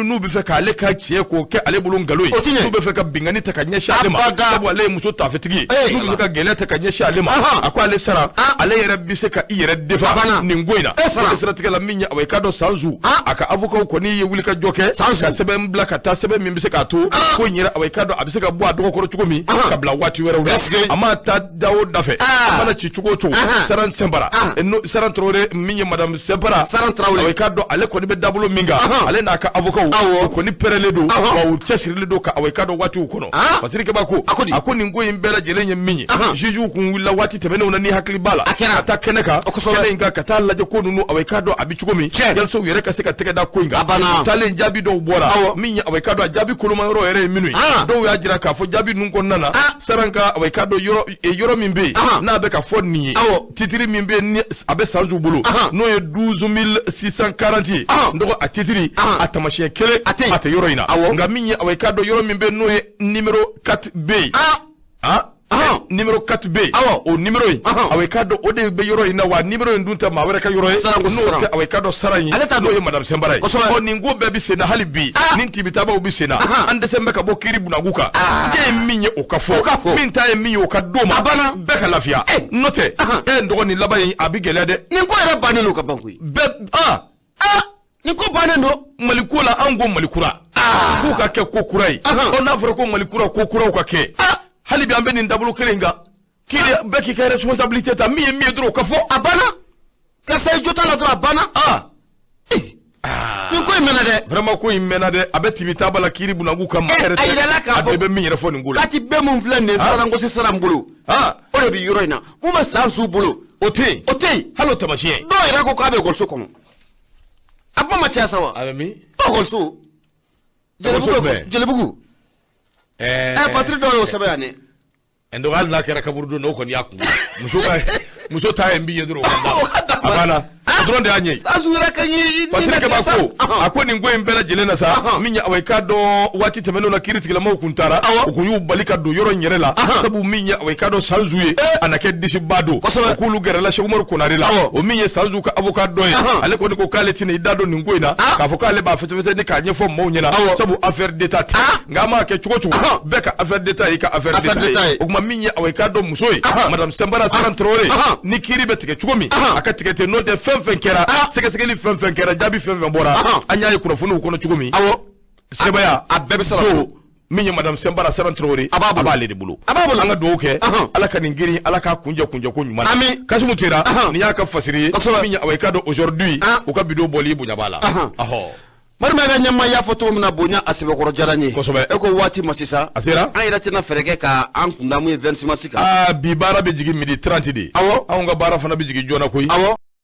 n'u bɛ fɛ k'ale ka tiɲɛ k'o kɛ ale bolo nkalon ye, n'u bɛ fɛ ka binkanni ta ka ɲɛsin ale ma, sabu ale ye muso taafetigi ye, n'u bɛ fɛ ka gɛlɛya ta ka ɲɛsin ale ma, a ko ale Saran, ale yɛrɛ bɛ se ka i yɛrɛ défend nin ko in na. O siratigɛ la, min ye, awa, i ka dɔn Sanzu, a ka avocat kɔni ye wulikajɔ kɛ ka sɛbɛn bila ka taa, sɛbɛn min bɛ se k'a to ko in yɛrɛ, awa, i ka dɔn a bɛ se ka bɔ a dɔgɔkɔrɔ cogo min ka bila waati wɛrɛw la. A ma taa da o da fɛ, a mana ci cogo o cogo, Saran Sɛnbara, Saran Tarawele, min ye madame Sɛnbara Saran Tarawele, awa, i ka dɔn ale kɔni bɛ dabolo min kan, ale n'a ka avocat u kɔni pɛrɛlen don, wa u cɛsirilen don ka, awa, i ka dɔn waatiw kɔnɔ. Fasiri Keba ko a ko nin ko in bɛɛ lajɛlen ye min ye, jugew kun wulila waati tɛmɛnenw na, ni hakili b'a la, ka taa kɛnɛ kan, kɛnɛ in kan, ka taa lajɛ ko ninnu, awa, i ka dɔn a bɛ cogo min, yalisa u yɛrɛ ka se ka tɛgɛ da ko in kan. U taalen, jaabi dɔw bɔra. Min ye, awa, i ka dɔn a jaabi koloma yɔrɔ yɛrɛ ye minnu ye, dɔw y'a jira k'a fɔ jaabi ninnu kɔnɔna na, Saran ka, awa, i ka dɔn yɔrɔ min bɛ yen n'a bɛ ka fɔ nin ye, titre min bɛ yen ni a bɛ Sanzu bolo, n'o ye 12 640 ye, n dɔgɔ, a titre a taamasiyɛn kelen a tɛ yɔrɔ in na. Nka min ye, awa, i ka dɔn yɔrɔ min bɛ yen n'o ye numéro 4 bɛ yen, numéro 4 bɛ yen, o numéro in, awa, i ka dɔn o de bɛ yɔrɔ in na, wa numéro in dun tɛ maa wɛrɛ ka yɔrɔ ye n'o tɛ, awa, i ka dɔn Saran ye, n'o ye madame Sɛnbara ye. Ɔ, nin ko bɛɛ bɛ sen na hali bi, nin tibitabaw bɛ sen na. An dɛsɛ bɛ ka bɔ kiiri bunaku kan. Ne ye min ye, o ka fɔ, min ta ye min ye, o ka d'o ma, bɛɛ ka lafiya. N'o tɛ, n dɔgɔ, nin laban in a bɛ gɛlɛya dɛ. Nin ko yɛrɛ bannen don ka ban koyi. Bɛɛ Nin ko bannen don. Mali ko la, an ko Mali kura k'u ka kɛ ko kura ye. Ɔ, n'a fɔra ko Mali kura, ko kuraw ka kɛ. Hali bi an bɛ nin dabolo kelen in kan. Kiiri, bɛɛ k'i ka responsabilité ta. Min ye min ye dɔrɔn, o ka fɔ. A banna, karisa ye jo t'a la dɔrɔn, a banna. Nin ko in mɛnna dɛ. Vraiment, ko in mɛnna dɛ. A bɛ tibitaba la kiiri bunaku kan. Maa yɛrɛ a yirala k'a fɔ a bɛ min yɛrɛ fɔ nin ko la. Kati bɛɛ mun filɛ nin ye, Sarangosi Saran bolo, o de bɛ yɔrɔ in na. Mun bɛ Sanzu bolo? O tɛ yen. O tɛ yen. Hali o tamasiyɛn. Dɔw yɛrɛ ko k'a bɛ ekɔliso kɔnɔ. A kuma ma caya sa wa? A bɛ min? Ekɔliso Jelibugu, Jelibugu. Ɛ, fasiri dɔw y'o sɛbɛn yan dɛ. N dɔgɔ, hali n'a kɛra kaburu don, o kɔni y'a kun. Muso ka muso ta ye min ye dɔrɔn, o ka da a banna, o dɔrɔn de y'a ɲɛ. Sanzu yɛrɛ ka ɲi. Fasiri Keba ko a ko nin ko in bɛɛ lajɛlen na sa, min ye, awa, i k'a dɔn waati tɛmɛnenw na, kiiri tigilamaw kun taara, u kun y'u bali ka don yɔrɔ in yɛrɛ la, sabu min ye, awa, i k'a dɔn Sanzu ye, a na kɛ disiba don k'olu gɛrɛla Sɛki Umaru Konare la, o min ye Sanzu ka avocat dɔ ye. Ale kɔni ko k'ale tɛna i da don nin ko in na, k'a fɔ k'ale b'a fɛsɛfɛsɛ ni k'a ɲɛfɔ maaw ɲɛna, sabu affaire d'état tɛ. Nka an m'a kɛ cogo cogo, bɛɛ ka affaire d'état y'i ka affaire d'état ye. O tuma, min ye, awa, i k'a dɔn muso ye, madame Sɛnbara Saran Tarawele, ni kiiri bɛ tigɛ cogo min, a ka tigɛ ten. N'o tɛ, fɛn fɛn kɛra, sɛgɛsɛgɛli fɛn fɛn kɛra, jaabi fɛn fɛn bɔra, an y'a ye kunnafoniw kɔnɔ cogo min, sɛbɛya a bɛɛ bɛ sara. Min ye madame Sɛnbara Saran Tarawele, a b'a b'ale de bolo. A b'a bolo. An ka dugawu kɛ, Ala ka nin girin, Ala k'a kunjɛ kunjɛ ko ɲuman na. Ami. Kasimu Tera, nin y'a ka fasiri ye. Min ye, awa, i k'a dɔn aujourd'hui u ka vidéo bɔli bonya b'a la. Ɔhɔ. Marima ka ɲɛma y'a fɔ cogo min na, bonya a sɛbɛkɔrɔ diyara n ye. Kosɛbɛ. E ko waati ma sisan. A sera. An yɛrɛ tɛna fɛɛrɛ kɛ ka an kunda mun ye 26 mars kan. Aa, bi baara bɛ jigin midi 30 de. Awɔ. Anw ka baara fana bɛ jigin joona koyi. Awɔ.